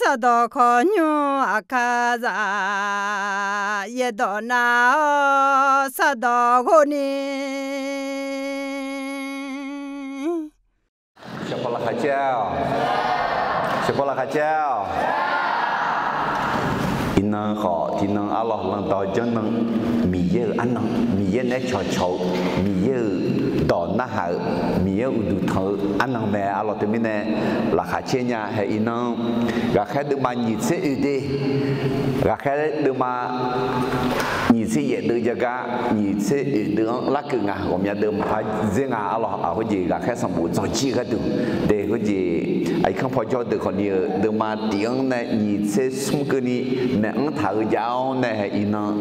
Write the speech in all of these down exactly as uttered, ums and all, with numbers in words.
Sardawq khawqnymr aqkar zaf, yaerdawq nar-awr sardawq ghov ni. Shaqpaw laqkhaq caer-awq. Shaqpaw laqkhaq caer-awq. Iqnan khawf tiqnan arlawr lanqdawq janr nan, Miqyaer-euq arnan, Miqyaer naeq-aer cawqcawq-eu, Miqyaer-euq dawq narhaq-euq, Miqyaer-euq uqduq tanq-eu arnan mae arlawr. Teumirnae laqkhaq caer nya hae iqnan, ghaqkhaer deuvma nyiq tser oeq de, ghaqkhaer deuvma nyiq tser yaef deuv jav gar nyiq tser oeq deuv-anr larkeuv nga, ghawqmya deuv maqpar dzer nga arlawr. Aq, khoerjeq ghaqkhaer sanqbof dzawqjir-eu gharduq, de khoerjeq aqyuif kanr paw jawr deuq khawfni-euq deuvma tiq-anr nae nyiq tser smr keuvni maeq-anr taq-eu jav-awr nae hae iqnan,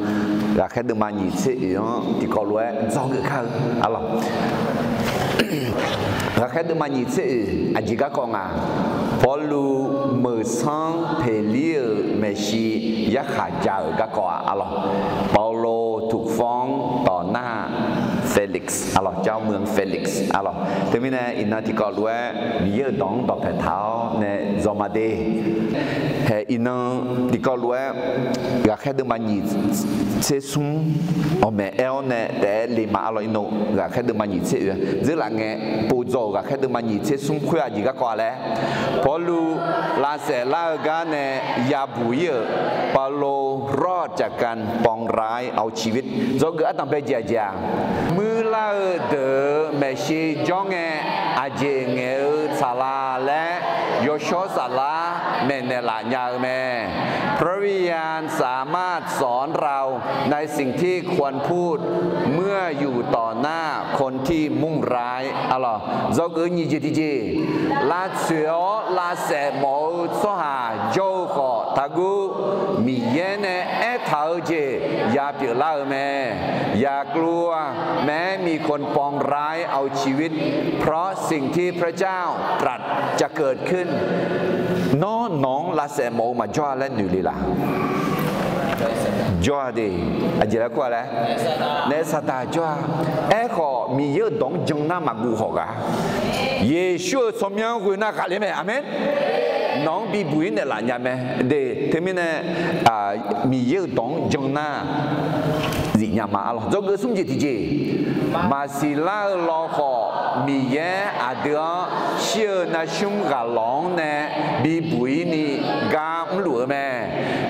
ghaqkhaer deuvma nyiq tser oeq-anr tiqkawv lof-aer dzawgeuf kar-eu arlawr. Ghaqkhaer deuvma nyiq tser oeq aqjeq garkawv nga, Pawrluv meuqsanr peqlir-euq maeqshi yarkhaq ja-euq garkawv-aq arlawr, เปาโลถูกฟ้องต่อหน้าเฟลิกซ์ arlawr, เจ้าเมืองเฟลิกซ์ arlawr. Teumirnae iqnan tiqkawv lof-aer Miqyaer-euq dawq-anr dawqpaeq taq-awr nae dzaw ma de. Hae iqnan tiqkawv lof-aer ghaqkhaer deuvma nyiq tser smr awqmaeq aer-awr nae taef-aer le ma arlawr. Iqnan ghaqkhaer deuvma nyiq tser oeq-a dzeurlaf ngae, povdzaw-euq ghaqkhaer deuvma nyiq tser smr khoer aqjeq garkawv-a laer, Pawrluv lavsaef lar-eu gar nae yabuq ir-euq เปาโลรอดจากการปองร้ายเอาชีวิต dzawgeuf ardanq bae jeq aqjeq-aq, muirlar-eu deuq-euq maeqshi jawr ngae, aqjeq ngaeq-eu tsaqlaq laer yawshawr saflar maeqnaeq laf nya-eu mae. พระวิญญาณสามารถสอนเราในสิ่งที่ควรพูด เมื่ออยู่ต่อหน้าคนที่มุ่งร้าย arlawr. Dzawgeuf nyiq jeq tiqjeq, lavtsoeq-awr lavsaef mawf-eu tsawrhaq jawr-eu khawf taqguv, Miqyaer nae aertaq-eu jeq yapyeuf lar-eu mae. อย่ากลัวแม้มีคนปองร้ายเอาชีวิต เพราะสิ่งที่พระเจ้าตรัสจะเกิดขึ้น Nawr nawq-anr lavsaef mawf-eu maqjawr-a laer noeq le laf? Jawr-a de. Aqjeq laer kur-a laer, naef saqdaq jawr-a. Aerkhawf Miqyaer-euq dawq-anr jan nar maqguv khawf gaq, Yeqsur-euq tsawrmyanr ghoe nar ghaqler mae. Aqmeq. Nawq-anr bibuq-ir naeqlaf nya mae de. Teumirnae Miqyaer-euq dawq-anr jan nar zifnya ma arlawr. Dzawgeuf smr jeq tiqjeq, maqsiq lar-eu lawkhawf Miqyaer aqdui-anr shir-eu narsmr ghaqlawq-anr nae bibuq-ir ni gar mrluf-eu mae.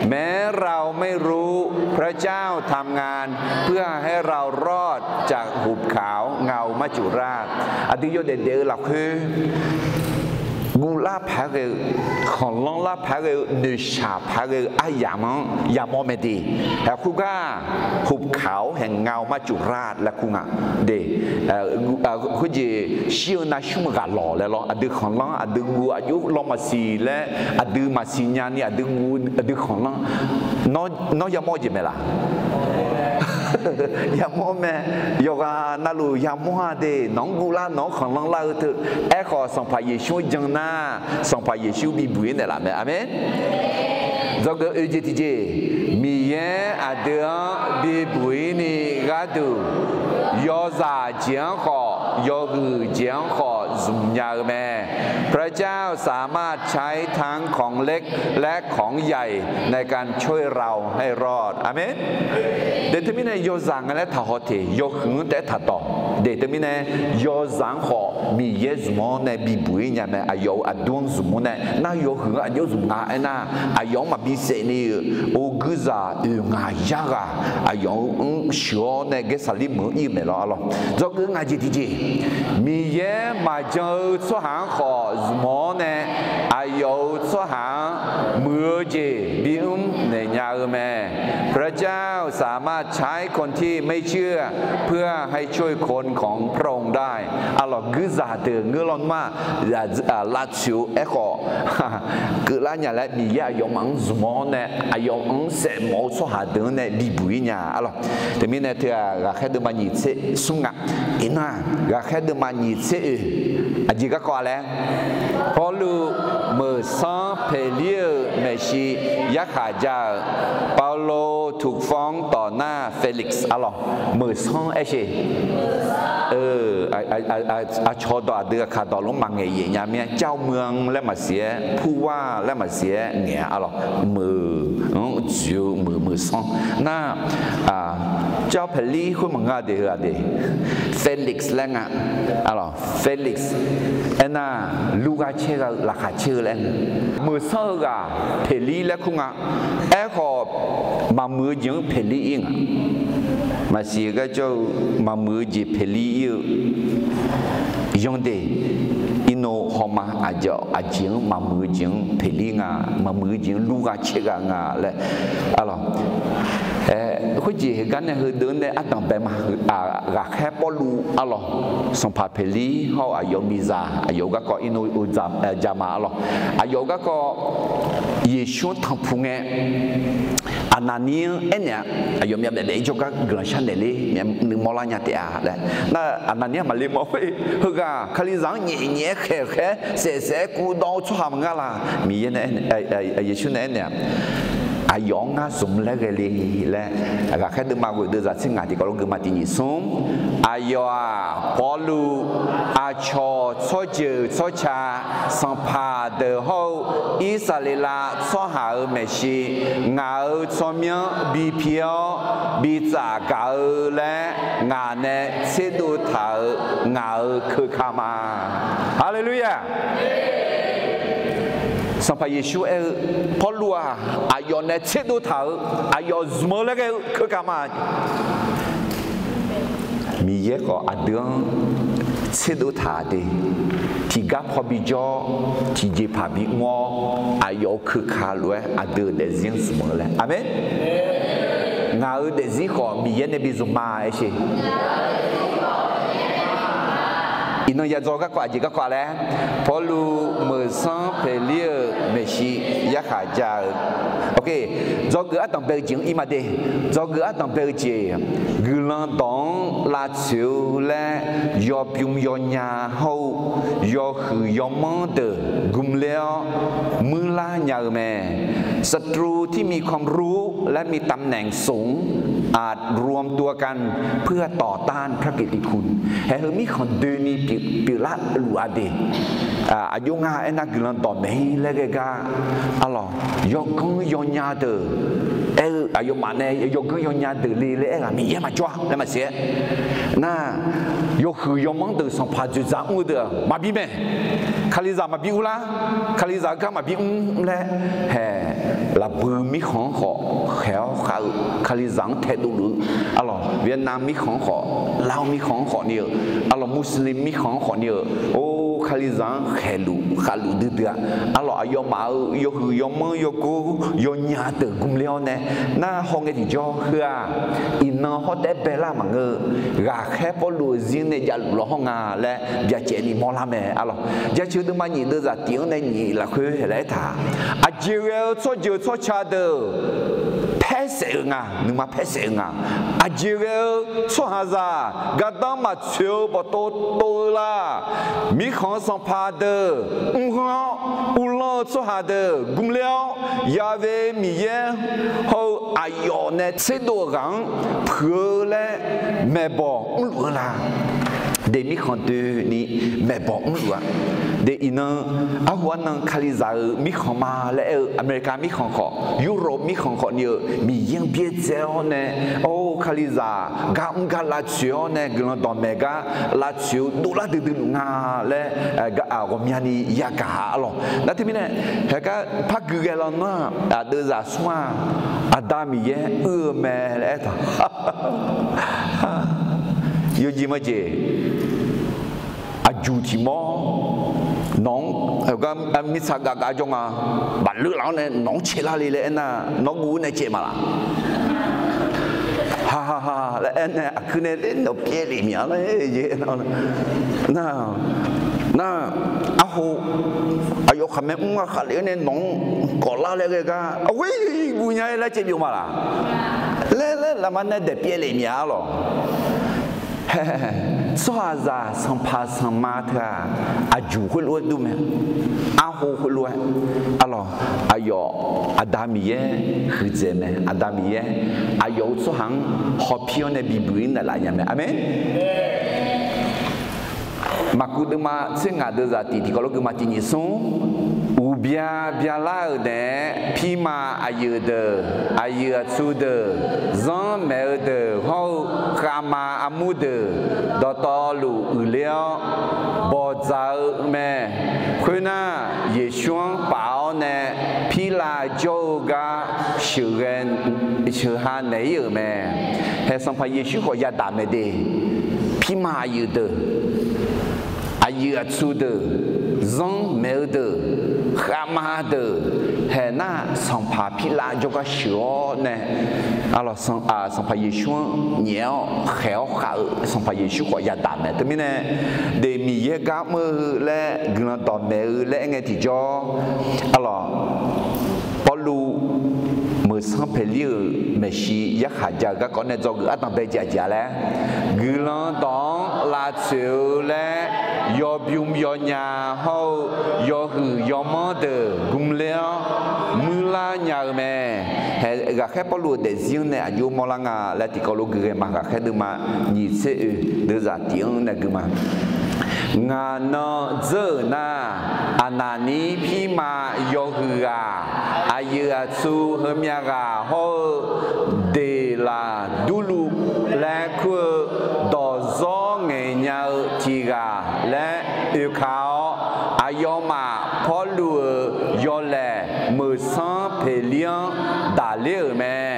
แม้เราไม่รู้ พระเจ้าทำงานเพื่อให้เรารอดจากหุบเขาเงามัจจุราช Aqdui yawdaef daef-eu lafkhoer guvlar paq-aer ghae-eu, khanqlanr lar paq-aer ghae-eu, noeqshaq paq-aer ghae-eu aryamq-anr yamawr mae de. Haeq kur gar, หุบเขาแห่งเงามัจจุราช laer kur nga de. Khoerjeq shir-eu narsmr ghaqlawq laer lawr, aqdui khanqlanr, aqdui guv aqjox lawr maqsiq laer, aqdui maqsiq nyani aqdui guv aqdui khanqlanr, nawr yamawr-eu jeq mae laf? Yamawr mae. Yawqghaq navluf yamawr-a de. Nawq-anr guvlar, nawq-anr khanqlanr lar-eu teu. Aerkhawf Sanqpaq Yeqsur-anr jan nar, Sanqpaq Yeqsur bibuq-ir naeqlaf mae. Aqmeq. Dzawgeuf oeq jeq tiqjeq, Miqyaer aqdui-anr bibuq-ir ni gharduq, yawzaq jeq-anr khawf, yawhuiq jeq-anr khawf zmq nya-eu mae. พระเจ้าสามารถใช้ทั้งของเล็กและของใหญ่ในการช่วยเราให้รอด Aqmeq. De teumirnae yawzaq nga laer taqhaw teq, yawhuiq-anr taef-aer taqdawq. De teumirnae yawzaq-anr khawf Miqyaer zmq-awr nae bibuq-ir nya mae. Aqyawf-euq aqdui-anr zmq-awr nae nar yawhuiq-anr aqjox zmq nga aernar, aqyawf-anr maqbi saef ni-euq or guirzaq oeq ngaq yar ghaq aqyawf-anr sheuq-awr nae Gaersaqlir meuq-anr ir-eu mae lawr arlawr. Dzawgeuf ngaq jeq tiqjeq, Miqyaer maqjan-eu tsawrhaq-anr khawf zmq-awr nae aqyawf-euq tsawrhaq-anr muiq-eu jeq bimr naeq nya-eu mae. พระเจ้าสามารถใช้คนที่ไม่เชื่อเพื่อให้ช่วยคนของพระองค์ได้ Arlawq guirzaq deuq ngeur lawnmr-aq, lavtsoeq-eu aerkhawf keuvlar nya laer Miqyaer aqyawfmaf-anr zmq-awr nae aqyawf-anr saef mawf-eu tsawrhaq deuq-anr nae bibuq-ir nya arlawq. Teumirnae teu-aq ghaqkhaer deuvma nyiq tser smr nga. Iqnan-aq ghaqkhaer deuvma nyiq tser oeq Aqjeq garkawv-a laer, Pawrluv meuqsanr peqlir-euq maeqshi yarkhaq ja-euq, เปาโลถูกฟ้องต่อหน้าเฟลิกซ์ arlawq. Meuqsanr aersheq, aqcawq dawq aqdui aqkaq dawq lof-anr maqngaeq yaef nya mir-a. เจ้าเมือง laer maqsiq-aer, ผู้ว่า laer maqsiq-aer ngaeq-a arlawq. Meuq-anr dzoeq-eu meuq, meuqsanr nar, เจ้า peqlir khoer maqngeur-a de, heu-aq de, Felix laer nga. Arlawq, Felix aernar, lur gha caer gha-eu, laqkhaq caer-eu laer nga. Meuqsanr heughaq peqlir laer kur nga. Aerkhawf, maqmuiq-eu jeq-anr peqlir ir nga. Maqsiq garjawr-eu maqmuiq-eu jeq peqlir ir-eu yanr de, irnov hawma aqjeq, aqjeq-anr maqmuiq-eu jeq-anr peqlir nga, maqmuiq-eu jeq-anr lur gha caer gha nga laer. Arlawq, khoerjeq heugar nae heudeuq-anr nae ardanq bae ma. Ghaqkhaer Pawrluv arlawq, sanqpaq peqlir hawr-eu aqyawf miqzaq, aqyawf-eu garkawv irnov ja ma arlawq. Aqyawf-eu garkawv Yeqsur-anr tanqpuq ngae, Aqnaqnir-anr aernaeq-a. Aqyawf myav daef daef-ir jawrgar guiqlanq sharnaeq ler, nuimawr lar nya taef-a laer. Nar Aqnaqnir-aq maqle mawf-eu khoer, heughaq Kalizaq-anr nyaef nyaef-aer khaeq khaeq-aer saef saef-aer kuvdawv-eu tsawrhaq maqngeur laq. Miqyaer nae aernaeq, Yeqsur nae aernaeq-a, aqyawf-anr ngar zmq laer ghae le laer. Ghaqkhaer deuvma ghoeq deuvzaq tser ngaq tiqkawv lof geufma tiq nyiq smr. Aqyawf-aq Pawrluv, aqcawq tsawrjeuq tsawrca, sanqpaq deuq hawr-eu Irsaqleqlav tsawrhaq-euq maeqshi, ngaq-euq tsawrmyanr bi pi-awr bi tsaf gaq-eu laer ngaq nae tserdov taq-euq ngaq-euq keuka ma. Haleluya! Sanqpaq Yeqsur aer-eu, Pawrluv-aq aqyawf nae tserdov taq-euq, aqyawf zmq-eu laer ghae-eu keuka ma. Miqyaer khawf aqdui-anr tserdov taq de, tiqgar paw bijawr, tiqjeqpaq bimr-awr, aqyawf-euq keuka lof-aer aqdui-euq daefzir-anr zmq-eu laer. Aqmeq. Ngaq-euq daefzir khawf Miqyaer nae bi zmq ma aersheq. Iqnan ya dzaw garkawv aqjeq garkawv laer, Pawrluv meuqsanr peqlir-euq maeqshi yarkhaq ja-eu. Dzawgeuf ardanq bae-eu jeq-anr ir ma de. Dzawgeuf ardanq bae-eu jeq, guiqlanq dawq-anr lavtsoeq-eu laer yawbym yawnya hawr-eu yawhuiq yawmanr deuq gmler-awr muirlar nya-eu mae. ศัตรูที่มีความรู้และมีตำแหน่งสูง อาจรวมตัวกันเพื่อต่อต้านพระกิตติคุณ Haeq heu mirkhanq doeni pyeuflar luf-a de. Aqjox nga aernar guiqlanq dawqmaeq-ir laer ghae gar, arlawq, yawganr yawnya deuq, aer-eu aqyawfmaf nae yawganr yawnya deuq le laer aer-aq Miqyaer maqjawr-a laer maqsiq-aer. Nar, yawhuiq yawmanr deuq sanqpaq dzoeqdzaq mr-eu deuq-aq maqbi mae. Kalizaq maqbi urlar, Kalizaq-eu gar maqbi mr laer, haeq, lafbui mirkhanq-anr khawf khaeq-awr khav-eu, Kalizaq-anr taedov luf-eu, arlawq, Vietnam mirkhanq-anr khawf, Laos mirkhanq-anr khawf ni-eu, arlawq, Muslim mirkhanq-anr khawf ni-eu, or, Kalizaq-anr khaeqluf khavluf duidui-aq, arlawq, aqyawfmaf-euq yawhuiq yawmanr yawgor yawnya deuq gmler-awr nae, nar hawngae tiqjawr heu-aq, iqnan hawr taef-aer baelar maqngeur-eu, ghaqkhaer Pawrluv-euq zir nae javluf law hawr nga laer byacaevni mawrlar mae, arlawq. Jaceuq deuvma nyiq deuvzaq tif-anr nae nyiq lafkhoer laer aertaq, aqjeq ghae-eu tsawrjeuq tsawrca deuq paersaef-eu nga, nuima paersaef-eu nga. Aqjeq ghae-eu tsawrhaqzaq gardanr maqtsoeq-eu bawqtov tov-eu la. Mirkhanq-eu sanqpaq deuq mrghanr-awr uvlanr-eu tsawrhaq deuq gmler-awr, Ya've Miqyaer hawr-eu aqyawf nae tserdov-eu ghaq-anr puiq-eu laer maeqbawq mrluf-eu la. De mirkhanq doeni maeqbawq mrluf-a. De iqnan, arhu arnan Kalizaq-euq mirkhanq ma laer aer-eu America mirkhanq khawf, Europe mirkhanq khawf ni-eu Miqyaer-anr byaerdzae-awr nae, or, Kalizaq gar mr gar lavtsoeq-awr nae guiqlanq dawqmaeq gar lavtsoeq-eu dovlar duidui luf nga laer ghawqmyani yagaq-a, arlawq. Nar teumirnae, haeq gar par gui ghae law nar-aq, aqdeuvzaq smr-aq, Aqda Miqyaer uir-eu mae laer aertaq. Yawjeq majeq, aqjuq tiqmawr nawq-anr, mirtsaq gavgav jawr nga, bafleur laf-anr nae nawq-anr caelar le laer aernar, nawr guv-aer nae caev ma laq? Hahaha laer aernae aqkuir nae ler nawq pyaev lef mya laer, nar, nar, arho, aqyawf khaqmae mr-a khaqlef-aer nae nawq-anr kawflar laer ghae gar, aer, guv nya-aer laer caev byov ma laq? Laer laer lafma nae daeq pyaev lef mya-a lawq. Tsawrhaqzaq sanqpaq sanqma teu-aq, aqjuq khoerlof-aer dur mae. Arho khoerlof-aer, arlawq, aqyawf Aqda Miqyaer huiqdzaeq mae. Aqda Miqyaer aqyawf-euq tsawrhaq-anr hawpir-awr nae bibuq-ir naeqlaf nya mae. Aqmeq. Maqkuv deuvma tser ngaq deuq zaq tiq tiqkawv lof geufma tiq nyiq smr. Uqbya byalar-euq naeq-aer, pirma aqyuif deuq, aqyuif aqtsu deuq, zanrmaeq-eu deuq hawr-eu khavma armur deuq, dawqtawvluf uiqler-awr bawqdzaq-eu mae. Khoernar, Yeqsur-anr paf-awr nae pirlav jawr-eu gar sheuqghae, sheuqha naeq-ir-euq mae. Hae Sanqpaq Yeqsur khawf yadaq mae de. Pirma aqyuif deuq, aqyuif aqtsu deuq, zanrmaeq-eu deuq, khavma deuq, haeq nar Sanqpaq pirlav jawrgar sheuq-awr nae, Sanqpaq Yeqsur-anr nyaef-awr khaeq-awr khav-eu Sanqpaq Yeqsur khawf yadaq mae. Teumirnae, deuq Miqyaer gar mr-eu laer guiqlanq dawqmaeq-eu laer aer ngae tiqjawr, arlawq, Pawrluv meuqsanr paeqlir-euq maeqshi yarkhaq ja-eu garkawv nae dzawgeuf ardanqbae jaqjaq laer, guiqlanq dawq-anr lavtsoeq-eu laer yawbymr yawnya hawr-eu yawhuiq yawmanr deuq gmler-awr muirlar nya-eu mae. Hae ghaqkhaer Pawrluv-euq daefzir-anr nae aqjox mawrlar nga laer tiqkawv lof gui ghae ma. Ghaqkhaer deuvma nyiq tser oe deuvzaq tiq-anr nae gui ma. Ngaq nan dzeur-euq nar, Aqnaqnir pirma yawhuiq ghaq, aqyuif aqtsu heumyav ghaq hawr-eu Deqlaqdurluv laer kur-eu dawqzawr ngaeqnya-eu tiq ghaq laer oeka-awr, aqyawfmaf Pawrluv-euq yawlaeq meuqsanr paeqlir-anr daqler-euq mae.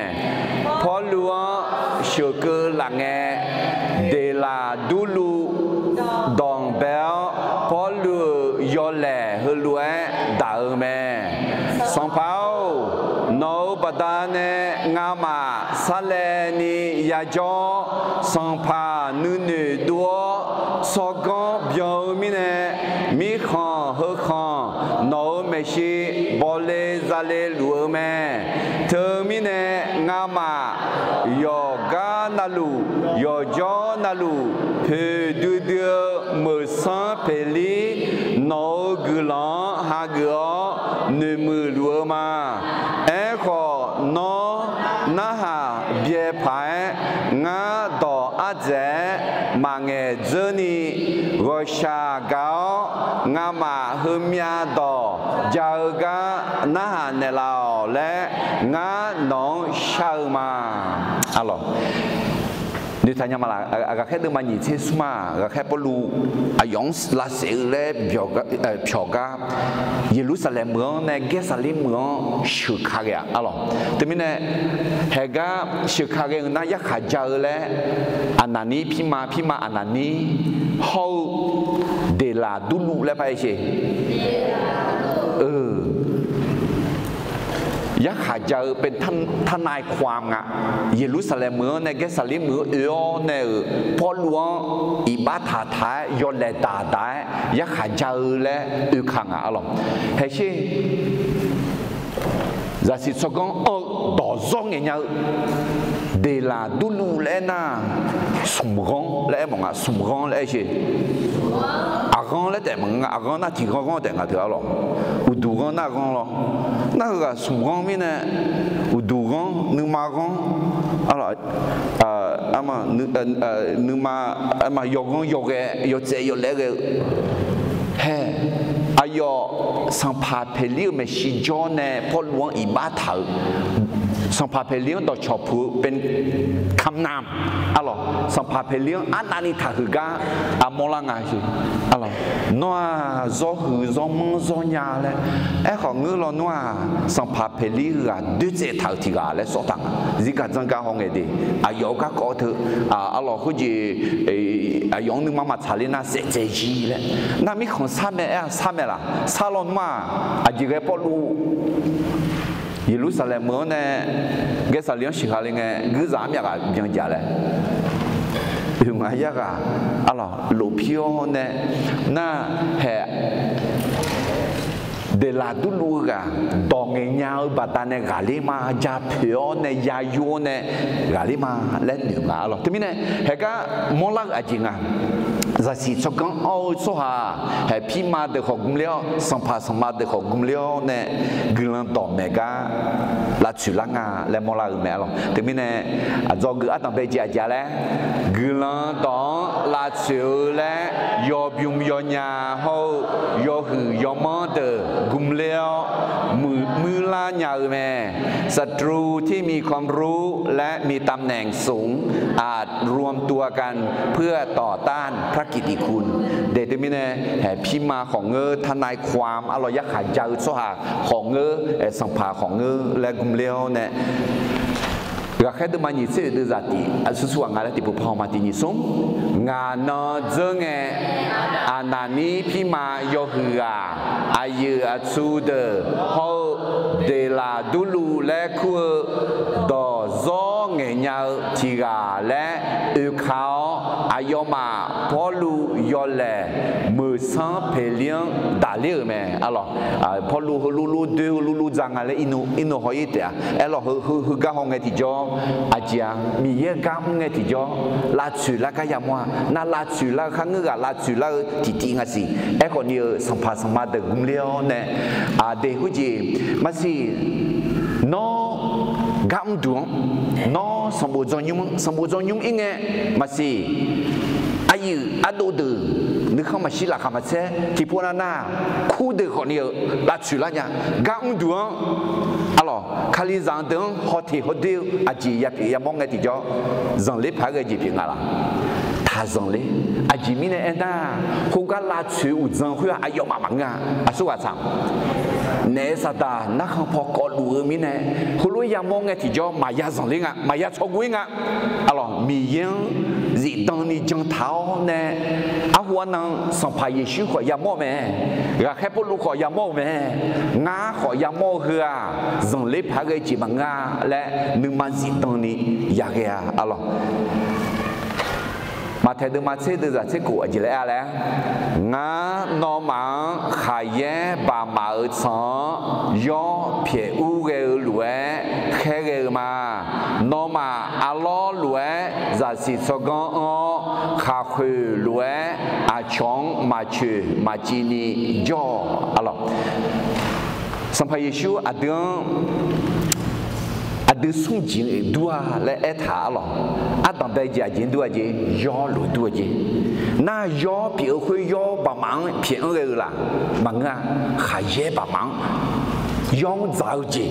Pawrluv-anr sheuqkeuv laf ngae, Deqlaqdurluv danqbae-awr, Pawrluv-euq yawlaeq heulof-aer daq-eu mae. Sanqpaq-or, nawq-euq baqdanae ngamaf sarlaevni yajawr-awr, sanqpaq nuinoeq dov-awr tsawrganr byan-eu mirnae, mirkhanq heukhanq nawq-euq maeqshi bawle zale luf-eu mae. Teumirnae ngamaf yawqgar navluf yawqjawr navluf poeqdui dui-eu meuqsanr paeqlir nawq-euq guiqlanq-anr hageuf-awr noeqmuiq luf-eu ma. Aerkhawf, nawr narhaq byae paq-aer ngar dawq ardzaeq-aer maqngaeq dzeur ni, ghawqshaq gaq-awr ngamaf heumyav dawq ja-eu gar narhaq naeqlaf-awq laer, ngar nawq-anr shar-eu ma. Arlawq, noeqtaq nya ma laq. Ghaqkhaer deuvma nyiq tser smr-aq, ghaqkhaer Pawrluv aqyawf-anr lavsaef-eu laer pyawq gar, Yeqlursaqlaeq meuq-anr nae Gaersaqlir meuq-anr sheuqka ghae-aq, arlawq. Teumirnae, haeqgar sheuqka ghae-eu nar yarkhaq ja-eu laer, Aqnaqnir pirma, pirma Aqnaqnir hawr-eu Deqlaqdurluv laer par-aer sher. Yarkhaq ja-eu เป็นทนายความ nga. Yeqlursaqlaeq meuq-anr nae Gaersaqlir meuq-anr oe-awr nae-euq Pawrluv-anr iqbax taqtaq-aer yawlaeq daqdaq-aer yarkhaq ja-eu laer oeka ngaq, arlawq. Haeqsher, zaqsiq tsawrganr anr-eu dawqzawr ngaeqnya-eu Deqlaqdurluv laer aernar, smq ghanr laer aer mawf nga. Smq ghanr laer aer sher. Aqghanr laer taef maqngeur nga. Aqghanr nar tiq ghanr ghanr taef nga teu, arlawq. Uqduq ghanr nar ghanr lawr. Nar heughaq smq ghanr mirnae, uqduq ghanr, nuima ghanr, arlawq, nuima, yawghanr yawghae yawtsaev yawlaer ghae-eu hae. Aqyawf sanqpaq paeqlir-eu maeqshi jawr nae Pawrluv-anr iqbax taq-eu, sanqpaq paeqlir-anr dawqcawq puq-eu เป็นคำนำ arlawq, sanqpaq paeqlir-anr arnavni taqhuiq gar aqmawr lar nga sher. Nawr-aq, zawrhuiq zawrmanr zawrnya laer, aerkhawf ngeur lawnmr-aq, sanqpaq paeqlir ghaq doertsaev taq-euq tiq ghaq laer sawr taq nga. Zirgaq dzanr gar hawngae de, aqyawf-euq garkawv teu, arlawq, khoerjeq aqyawf-anr nuima maqtsaq ler nar saef dzae jir laer. Nar mirkhanq sar mae aer-a, sar mae laq? Sar lawnmr-aq, aqjeq ghae Pawrluv Yeqlursaqlaeq meuq-anr nae Gaersaqlir-anr sheuqha le ngae, guirzaq armyav ghaq byan jaq laer, oeq ngaq yarghaq, arlawq, lofpir-awr nae, nar haeq Deqlaqdurluv-eu ghaq dawq ngaeqnya-eu baqdanae ghaqler ma, ja poeq-awr nae ya yur-awr nae ghaqler ma laer noeq nga, arlawq. Teumirnae haeqgar mawrlar-eu aqjeq nga. zaqsiq tsawrganr anr-eu tsawrhaq, haeq pirma deuq khawf gmler-awr, sanqpaq sanqma deuq khawf gmler-awr nae, guiqlanq dawqmaeq gar lavtsoeq lar nga laer mawrlar-eu mae arlawq. Teumirnae, aqdzawgeuf ardanqbae jeq aqjeq-a laer, guiqlanq dawq-anr lavtsoeq-eu laer yawbymr yawnya hawr-eu yawhuiq yawmanr deuq gmler-awr, muiq muir lar nya-eu mae. ศัตรูที่มีความรู้และมีตำแหน่งสูง อาจรวมตัวกันเพื่อต่อต้านพระกิตติคุณ De teumirnae, haeq pirma khawf ngeur, ทนายความ arlawq yarkhaq ja-eu tsawrhaq khawf ngeur, sanqpaq khawf ngeur laer gmler-awr nae, ghaqkhaer deuvma nyiq tser oeq deuv zaq tiq aqsur sur ghaq nga laer tiqpov par haw ma tiq nyiq smr. Ngaq nan dzeur ngae, Aqnaqnir pirma yawhuiq ghaq, aqyuif aqtsu deuq hawr-eu, Deqlaqdurluv laer kur-eu dawq zawr ngaeq nya-eu tiq ghaq laer oeka-awr, aqyawfmaf Pawrluv yawlaeq Meuqsanr Peqlir-anr daqler-euq mae arlawq. Pawrluv heulof lof doer, heulof lof dzaq nga laer irnov haw-ir taef-a. Aerlawq, heu heugar haw ngae tiqjawr, aqjeq-a, Miqyaer-eu gar mr ngae tiqjawr, lavtsoeq lar gar yamawr-a. Nar lavtsoeq lar-eu kharngeur ghaq lavtsoeq lar-eu tiqtiv nga siq. Aerkhawf ni-euq sanqpaq sanqma deuq gmler-awr nae, aqdui khoerjeq maqsiq, nawr gar mrduq-anr, nawr sanqbof dzawrnymr-anr, sanqbof dzawrnymr-ir ngae maqsiq, aqyuif ardov deuq nuikhanr maqshir laqkhaq maqtser tiqpov nav nar, kur deuq khawf ni-euq lavtsoeq lar nya. Gar mrduq-anr arlawq, Kalizaq deuq-anr hawteq hawdoer-eu aqjeq yapyeuf yamawr ngae tiqjawr, zanqler paq-aer ghae jeq pyeuf nga laq? Taq zanqler. Aqjeq mirnae aernar, khoergar lavtsoeq uqdzan khoer-aq aqyawfmaf maqngeur-a. Aqsur ghaq tsaq, naef saqdaq narkhan paw kawvluf-eu mirnae, heulof yamawr ngae tiqjawr maqya zanqler nga, maqya tsawrgov-ir nga. Arlawq, Miqyaer-anr zifdan ni jan taq-awr nae, arhu arnan Sanqpaq Yeqsur khawf yamawr-eu mae, ghaqkhaer Pawrluv khawf yamawr-euq mae, ngar khawf yamawr-eu heu-aq, zanqler paq-aer ghae jeq maqngeur-a laer nuima zifdan ni yaghae-a arlawq. Maqtaeq deuvma tser deuv zaq tser khof aqjeq laer aer-a laer, ngar nawmaf-anr khaqyaer baqmaf-euq tsanq-anr yawr pyaeq ur ghae-eu lof-aer khaerghae-eu ma. Nawmaf arlawr lof-aer zaqsiq tsawrganr anr-awr, khaqkhoeq lof-aer aqcawq-anr maqcoeq maqciv ni jawr-awq arlawq. Sanqpaq Yeqsur aqdui-anr aqdui smr jeq dur-a laer aertaq arlawq. Ardanqbae jeq aqjeq dur-a jeq, yawr lof dur-a jeq. Nar yawr pyeuf-eu khoer yawr baqmaf-anr pyaeq anr ghae-eu laq? Maqngeur-a. Khaqyaer baqmaf-anr yawr-anr dzaq-eu jeq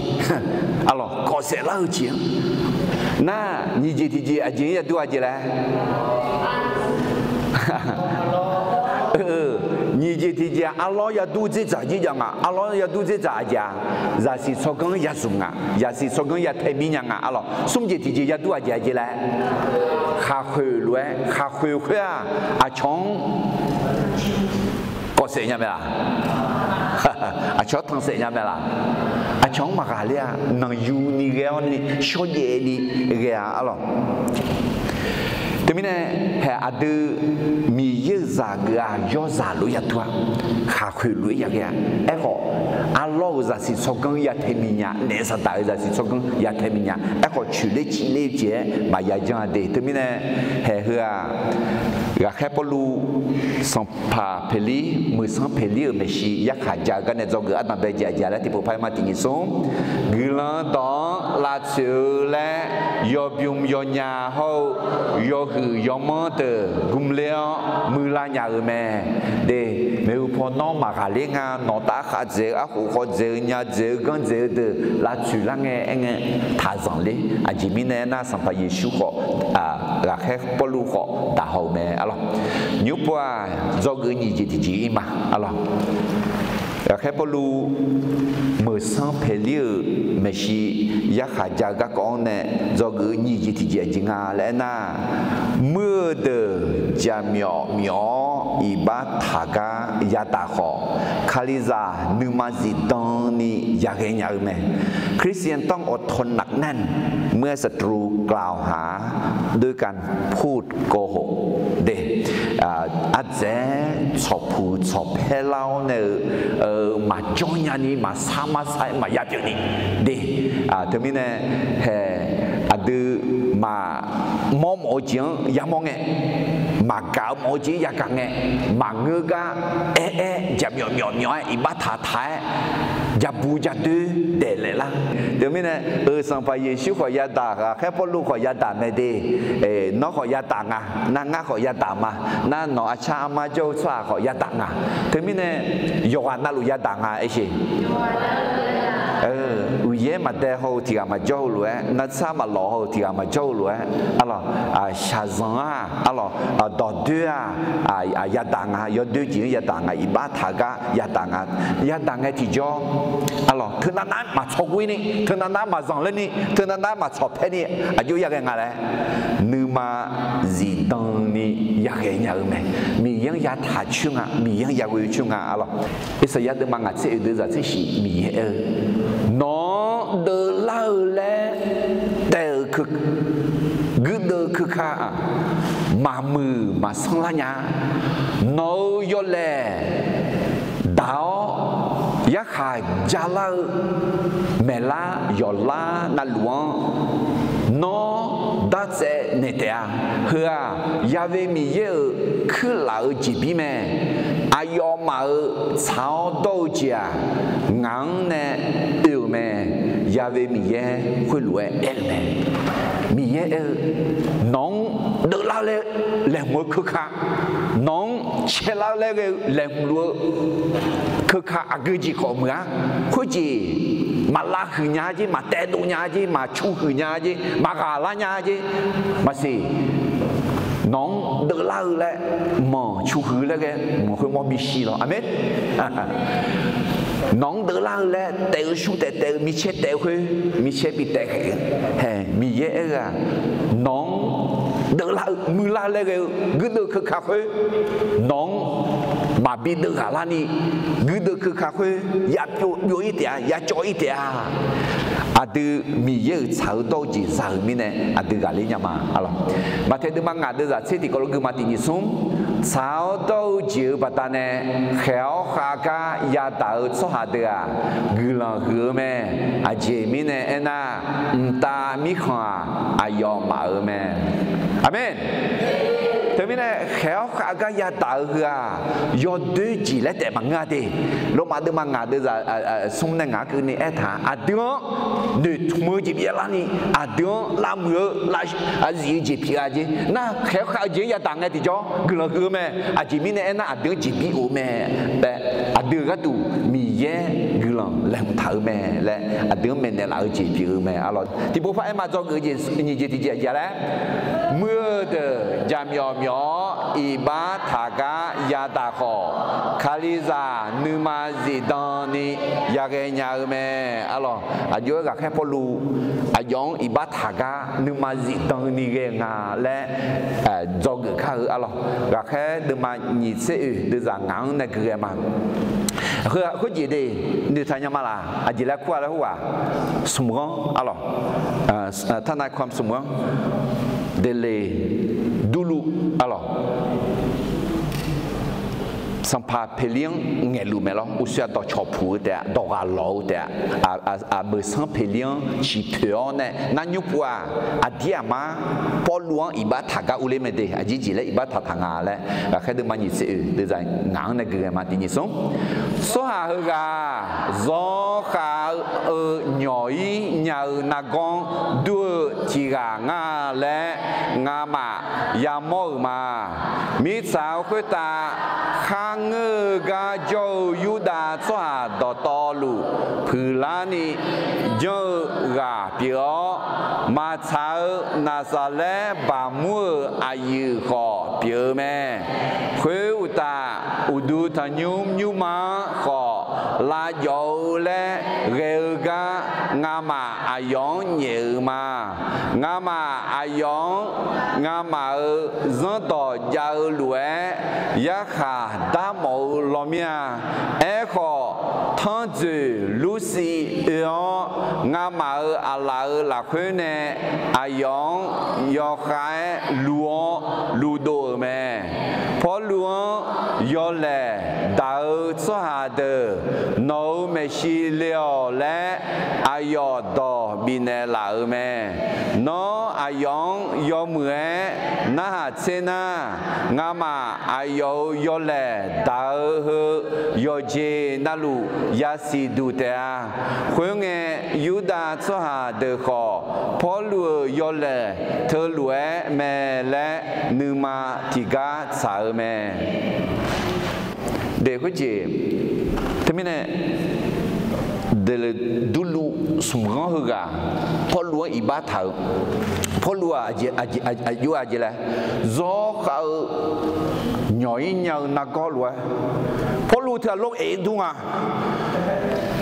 arlawq, kawfsaef lar-eu jeq-anr. Nar nyiq jeq tiqjeq aqjeq-anr yadur-a jeq laer? Nyiq jeq tiqjeq arlawr yadur dzerdzaq jir jav nga. Arlawr yadur dzerdzaq aqjeq-a, zaqsiq tsawrganr yazmq nga, zaqsiq tsawrganr yatae mir nya nga arlawq. Smr jeq tiqjeq yadur-a jeq aqjeq laer? Khaqkhoeq lof-aer, khaqkhoeq khoer-aq aqcawq-anr kawfsaef nya mae laq? Aqcawq-anr tanqsaef nya mae laq? Aqcawq-anr maqghaqler-a. Nanqyu ni ghae-awr ni shawrjaev ni ghae-a arlawq. Teumirnae, haeq aqdui Miqyaer-euq zaq geuf-aq yawrzaq lof-aer yadur-a, khaqkhoeq lof-aer yaghae-a. Aerkhawf, arlawr-euq zaqsiq tsawrganr yatae miqnya, naef saqdaq-euq zaqsiq tsawrganr yatae miqnya. Aerkhawf coeqler civler-eu jeq-aer maqya janr-a de. Teumirnae, haeq heu-aq, ghaqkhaer Pawrluv, Sanqpaq Peqlir, Meuqsanr Peqlir-euq maeqshi yarkhaq ja-eu garnae dzawgeuf ardanqbae jeq aqjeq laer tiqpov par-aer ma tiq nyiq smr. Guiqlanq dawq-anr lavtsoeq-eu laer yawbymr yawnya hawr-eu yawhuiq yawmanr deuq gmler-awr muiqlar nya-eu mae. De, maeqhu paw nawr maqghaqler nga, nawq taf khav dzaeq-eu, arkhof khawv dzaeq-eu, nya dzaeq-eu, ganr dzaeq-eu deuq lavtsoeq lar ngae aer ngae, taq zanqler. Aqjeq mirnae aernar, Sanqpaq Yeqsur khawf, ghaqkhaer Pawrluv khawf daq haw-euq mae arlawq. Nymr pov-aq, dzawgeuf nyiq jeq tiqjeq-ir ma arlawq. Ghaqkhaer Pawrluv, Meuqsanr Peqlir-euq maeqshi yarkhaq ja-eu garkawv-anr nae dzawgeuf nyiq jeq tiqjeq aqjeq nga laer aernar, muir-eu deuq jaqmyawf myawf-awr iqbax taqgar yadaq khawf, Kalizaq nuima zifdan ni yaghae nya-eu mae. คริสเตียนต้องอดทนหนักแน่น เมื่อศัตรูกล่าวหาด้วยการพูดโกหก De, ardzaeq-aer tsawqpuq tsawqpaer lar-awr nae-eu maqjawr nyani, maqsar marsar-aer maqya pyeuf ni. De, teumirnae, haeq aqdui maqmawr mawf-eu jeq-anr yamawr ngae, maqgaq-eu mawf-eu jeq-ir yagaq ngae, maqngeur gar aer-aer jaqmyawf myawf myawf-aer iqbax taq taq-aer jabu jadoer daeqlaef lar. Teumirnae, euq Sanqpaq Yeqsur khawf yadaq, ghaqkhaer Pawrluv khawf yadaq mae de. Nawr khawf yadaq nga, nar ngar khawf yadaq ma, nar nawq arcar armar jawr-eu tsawrhaq khawf yadaq nga. Teumirnae, yawqghaq navluf yadaq nga aersheq. Uqyaer maqdae haw-eu tiq ghaq maqjawr-eu lof-aer, nartsar maqlawq haw-eu tiq ghaq maqjawr-eu lof-aer, arlawq, shaqzanq-aq, arlawq, dawqdoer-aq, yadaq nga, yawdoer jeq-anr yadaq nga, iqbax taq gar yadaq nga, yadaq ngae tiqjawr, arlawq, teunav nav maqtsawq ghoer ni, teunav nav maqzanq ler ni, teunav nav maqtsawq paer ni, aqjox yaghae nga laer, nuima zifdan ni yaghae nya-eu mae. Miqyaer-anr yataq coer nga, Miqyaer-anr yaghoe coer nga, arlawq. Irsaqyar deuvma ngaq tser oeq deuv zaq tser shif Miqyaer aer-eu, nawq-anr deuvlar-eu laer taef-euq guirdeuv keuka-aq, maqmuiq maqsanr lar nya. Nawq-euq yawlaeq daq-awr yarkhaq jalar-eu maeqlar yawqlar navluf-anr nawr dartsaev naeq taef-a. Heu-aq, Ya'we Miqyaer-euq kuirlaf-eu jeqbir mae. Aqyawfmaf-euq tsaq-awr dawr-eu jeq-aq, ngaq-anr nae oe-euq mae. Ya'we Miqyaer khoerlof-aer aer-eu mae. Miqyaer aer-eu, nawq-anr deuvlar laer laeqhmq-eu keuka, nawq-anr caelar laer ghae-eu laeqhmq luf-eu keuka aqgeu jeq khawf meuq-ar. Khoerjeq maqlav huiq nya-a jer, maqtaev dov nya-a jer, maqcu huiq nya-a jer, maqghaq lar nya-a jer, maqsiq. Nawq-anr deuvlar-eu laer manq cu huiq laer ghae manq khoermawr bi shi lawr. Aqmeq. Nawq-anr deuvlar-eu laer taef-eu shu taef taef-eu micaer taef-eu khoer micaer bi taef khaeq-eu. Hae, Miqyaer aer-eu-aq, nawq-anr deuvlar-eu muiqlar laer ghae-eu guirdeuv keuka khoer nawq-anr maqbi deuv ghaq larni, guirdeuv keuka khoer yabyov byov-ir taef-a, yacawv-ir taef-a. Aqdui Miqyaer-euq tsaq-eu dawr-eu jeq za-euq mirnae aqdui ghaqler nya ma, arlawq. Maqtaeq deuvma ngaq deuv zaq tser tiqkawv lof geufma tiq nyiq smr, tsaq-awr dawr-eu jeq-euq baqdanae khaeq-awr khav gar yadaq-eu tsawrhaq deuq-aq, guiqlanq huiq-eu mae. Aqjeq mirnae aernar, mqtav mirkhanq-aq, aqyawfmaf-euq mae. Aqmeq. Teumirnae khaeq-awr khav gar yadaq-eu heu-aq, yawdoer jeq laer taef maqngeur-a de. Lormav deuvma ngaq deuv zaq smr nae ngaq-anr keuvni aertaq-a, aqdui-anr noeqtmq-eu jeq byav larni, aqdui-anr lavmuiq-eu aqzif-eu jeq pyeuf-a jer. Nar khaeq-awr khav-eu jeq-anr yadaq ngae tiqjawr guiqlanq huiq-eu mae. Aqjeq mirnae aernar, aqdui-anr jeqbir of mae laer, aqdui-euq gharduq Miqyaer guiqlanq laeqhmq taq-eu mae laer, aqdui-anr maeqnaeq laf-eu jeq pyeuf-eu mae, arlawq. Tiqpov par aer ma dzawgeuf-eu jeq nyiq jeq tiqjeq aqjeq-a laer, muiq-eu deuq jaqmyawf myawf-awr iqbax taq gar yadaq khawf, Kalizaq nuima zifdan ni yaghae nya-eu mae, arlawq. Aqjox-aer ghaqkhaer Pawrluv aqyawf-anr iqbax taq gar nuima zifdan ni ghae-eu nga laer dzawgeuf kar-eu, arlawq. Ghaqkhaer deuvma nyiq tser oeq deuv zaq ngaq-anr nae gui ghae ma. Khoerjeq de, noeqtaq nya ma laf, aqjeq laer kur-a laer hawr-aq, smq ghanr, arlawq. ทนายความ smq ghanr, เดเลย์ durluv, arlawq. Sanqpaq Peqlir-anr ngaeqluf mae lawr. Uqshoe-aq dawqcawq puq-eu taef-a, dawq ghaq lawq-eu taef-a. Aqbeuq sanr Peqlir-anr ciqpoeq-awr nae narnymr pov-aq, aqdir aqmar Pawrluv-anr iqbax taq gar urler mae de. Aqjeq jeq laer iqbax taq taq nga laer, ghaqkhaer deuvma nyiq tser oeq deuv zaq ngaq-anr nae gui ghae ma tiq nyiq smr. Tsawrhaq heughaq zawrkhav-eu nyawq-ir nya-eu nargawr dur-eu tiq ghaq ngar laer ngamaf yamawr-euq ma. Mirtsaq-eu khoertav kharngeur-eu gar jawr-eu Yurdav tsawrhaq dawqtawvluf puiqlarni janr-eu ghaq pyeuf-awr, maqtsaq-eu Naqsaqlaer baqmur-euq aqyuif khawf pyeuf-eu mae. Khoeruqtaf, uqduq tanqnymr nymrma-anr khawf lavjawf-eu laer ghae-eu gar, ngamaf aqyawf-anr nyaef-euq ma. Ngamaf aqyawf-anr ngamaf-euq zanrdawq jav-eu lof-aer yarkhaq darmawf-eu law mir-a. Aerkhawf, tanrjoeq Lursiv oe-awr, ngamaf-euq aqlaf-euq lafkhoer nae aqyawf-anr yawkhav-aer luv-awr luvdov-euq mae. Pawrluv-anr yawlaeq daq-eu tsawrhaq deuq nawq-euq maeqshi le-awq laer aqyawf dawq bifnaeq laf-euq mae. Nawr aqyawf-anr yawmuiq-aer narhaq tser nar, ngamaf aqyawf-euq yawlaeq daq-eu heu yawqjeq navluf yasiq duq taef-a. Khoerngae, Yurdav tsawrhaq deuq khawf Pawrluv-euq yawlaeq teulof-aer mae laer nuima tiqgar tsaq-eu mae. Deq khoerjeq, teumirnae, durluv smq ghanr heughaq Pawrluv-anr iqbax taq-eu. Pawrluv-aq aqjeq, aqjeq, aqjeq laer, zawr khav-eu nyawq-ir nya-eu nargawr lof-aer, Pawrluv teu-aq lawr-eq dur nga.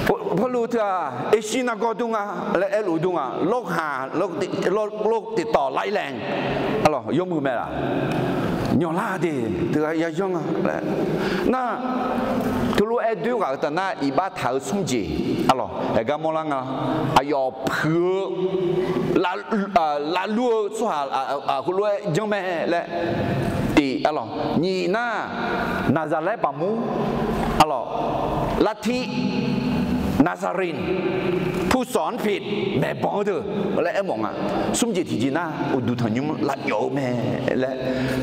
Pawrluv teu-aq Ershir nargawr dur nga laer aerluf dur nga. Lawrhaq, lawr tiqtawf lar-ir laeq, arlawq yawmuiq mae laq. Nyawqlar de teughaq yayanr nga laer. Nar, teulof-aer doer ghaq-euq taf nar iqbax taq-eu smr jeq, arlawq aergar mawrlar nga. Aqyawf puiq-eu lavlur-eu tsawrhaq heulof-aer janr mae laer. Tiq, arlawq nyiq nar, Naqzaqlaer baqmur, arlawq lartir, Nazarene, ผู้สอนผิด maeqbanq-eu deuq laer aermawf nga. Smr jeq tiqjeq nar uqduq tanqnymr lavjawv-eu mae laer.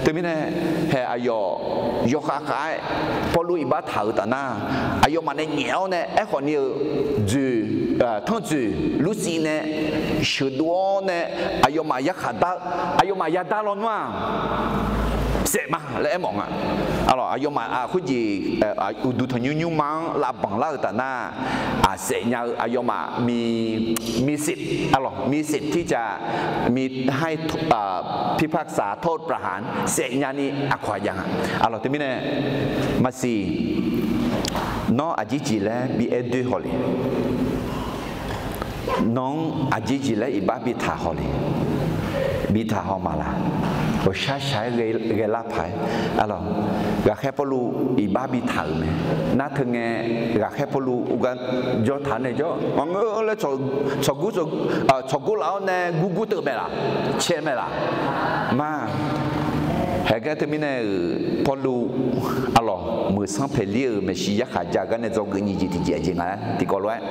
Teumirnae, haeq aqyawf yawkhav khav-aer Pawrluv iqbax taq-euq taf nar, aqyawfmaf nae nyaef-awr nae aerkhawf ni-euq dzoeq, tanrdzoeq lursiv nae sheuqdov-awr nae aqyawfmaf yarkhaq dar, aqyawfmaf yadar lawnmr-aq saef ma laer aermawf nga. Arlawq aqyawfmaf khoerjeq uqduq tanqnymr nymrma-anr lavbanq lar-euq taf nar, saef nya-eu aqyawfmaf mi, มีสิทธิ์ arlawq มีสิทธิ์ที่จะมีให้ พิพากษาโทษประหาร saef nyani aqkawq-aq jav nga. Arlawq teumirnae, maqsiq, nawr aqjeq jeq laer bi aer doer haw le. Nawq-anr aqjeq jeq laer iqbax bi taq haw le. Bi taq haw maqlaq. Ghawqshaq shaq-aer ghae lar paq-aer, arlawq, ghaqkhaer Pawrluv iqbax bi taq-euq mae. Nar teu ngae, ghaqkhaer Pawrluv uqgar jawr taq nae jawr maqngeur laer tsawqgur, tsawqgur laf-awr nae gurgur teuv mae laq, cae mae laq. Ma, haeqgar teumirnae-euq Pawrluv, arlawq muiq sanr paeqlir-euq maeqshi yarkhaq ja gar nae dzawgeuf nyiq jeq tiqjeq aqjeq nga-aer tiqkawv lof-aer,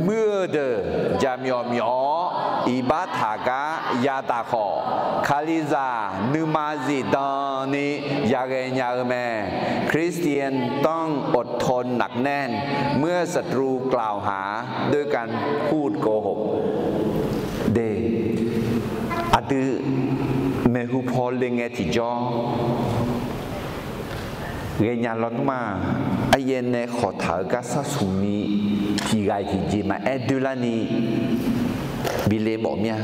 muiq-eu deuq jaqmyawf myawf-awr iqbax taq gar yadaq khawf, Kalizaq nuima zifdan ni yaghae nya-eu mae. คริสเตียนต้องอดทนหนักแน่น เมื่อศัตรูกล่าวหาด้วยการพูดโกหก De, aqdui maeqhu paw le ngae tiqjawr ghaenya lawnmr-aq, aryaer nae khawqtaq-eu gar sar smq ni tiqghaq-iq tiqjeq maqaer doerlarni bi le mawf mir-a.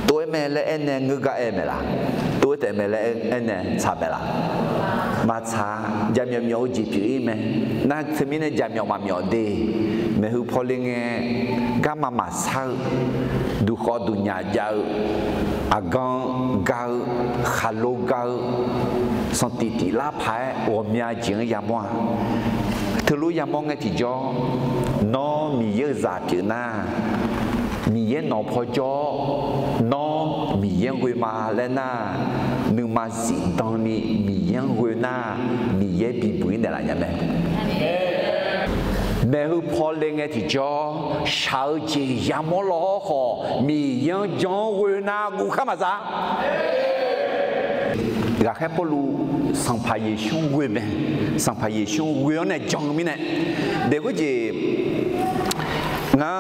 Tov-aer mae laer aernae ngeur gar aer maeq laf? Tov-aer taef mae laer aernae tsaq maeq laf? Maqtsaq-a. Jaqmyawf myawf-eu jeq pyeuf-ir mae. Nar teumirnae jaqmyawf maqmyawf de, maeqhu paw le ngae garma maqsar-eu, duqkhawf duqnyaf jav-eu, aqgan ga-eu, khaqlo ga-eu, sanqtif tif lar paq-aer ghawqmya jeq-anr yamawr-a. Teulof yamawr ngae tiqjawr, nawr Miqyaer-euq zaq pyeuf nar, Miqyaer nawq paw jawr-awr, nawr Miqyaer-anr ghoe ma laer nar, nuima zifdan ni Miqyaer-anr ghoe nar, Miqyaer bibuq-ir naeqlaf nya mae. Maeqhu paw le ngae tiqjawr, shaq-eu jeq yamawr law hawr khawf, Miqyaer-anr jan-anr ghoe nar guv khar maqza. Ghaqkhaer Pawrluv Sanqpaq Yeqsur-anr ghoe mae. Sanqpaq Yeqsur-anr ghoe-awr nae jan-eu mirnae, de khoerjeq ngar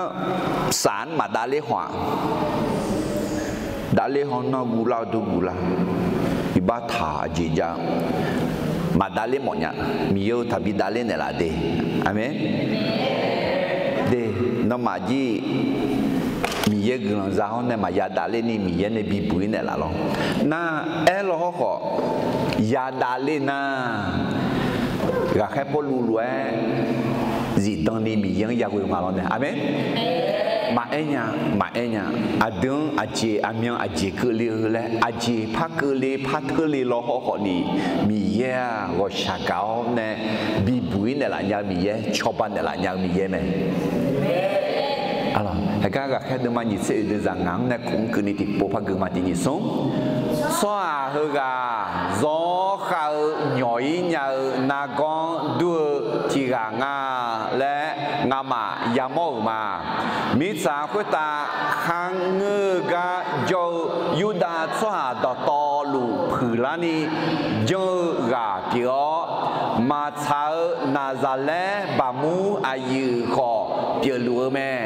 saf-anr maqdav ler haw-aq, dav ler haw nar guvlar-eu dur guvlar, iqbax taq-eu jeq jav-eu maqdav ler mawf nya. Miqyaer-eu taqbi dav ler naeqlaf de. Aqmeq. De, nawmaf jir Miqyaer guiqlanq za-awr nae maqya dav ler ni Miqyaer nae bibuq-ir naeqlaf lawr. Nar, aer law hawr khawf, ya dav ler nar, ghaqkhaer Pawrluv lof-aer zifdan ni Miqyaer-anr yaghoe nga lawr nae. Aqmeq. Maqaer nya, maqaer nya. Aqdui-anr aqjeq aqmyan aqjeq keuvle-eu laer aqjeq par keuvle par teurle law hawr khawf ni, Miqyaer-aq ghawqshaq gaq-awr nae bibuq-ir naeqlaf nya-eu Miqyaer, cawba naeqlaf nya-eu Miqyaer mae. Aqlawq, heugar ghaqkhaer deuvma nyiq tser oeq deuq zaq ngaq-anr nae kuf-anr keuvni tiqpov par geufma tiq nyiq smr. Tsawrhaq heughaq zawr khav-eu nyawq Awq-ir nya-eu nargawr-anr dur-eu tiq ghaq nga laer ngamaf yamawr-euq ma. Mirtsaq khoertav kharngeur-eu gar jawr-eu Yurdav tsawrhaq dawqtawvluf puiqlarni janr-eu ghaq pyeuf-awr, maqtsaq-eu Naqzaqlaer baqmur aqyuif khawf pyeufluf-eu mae.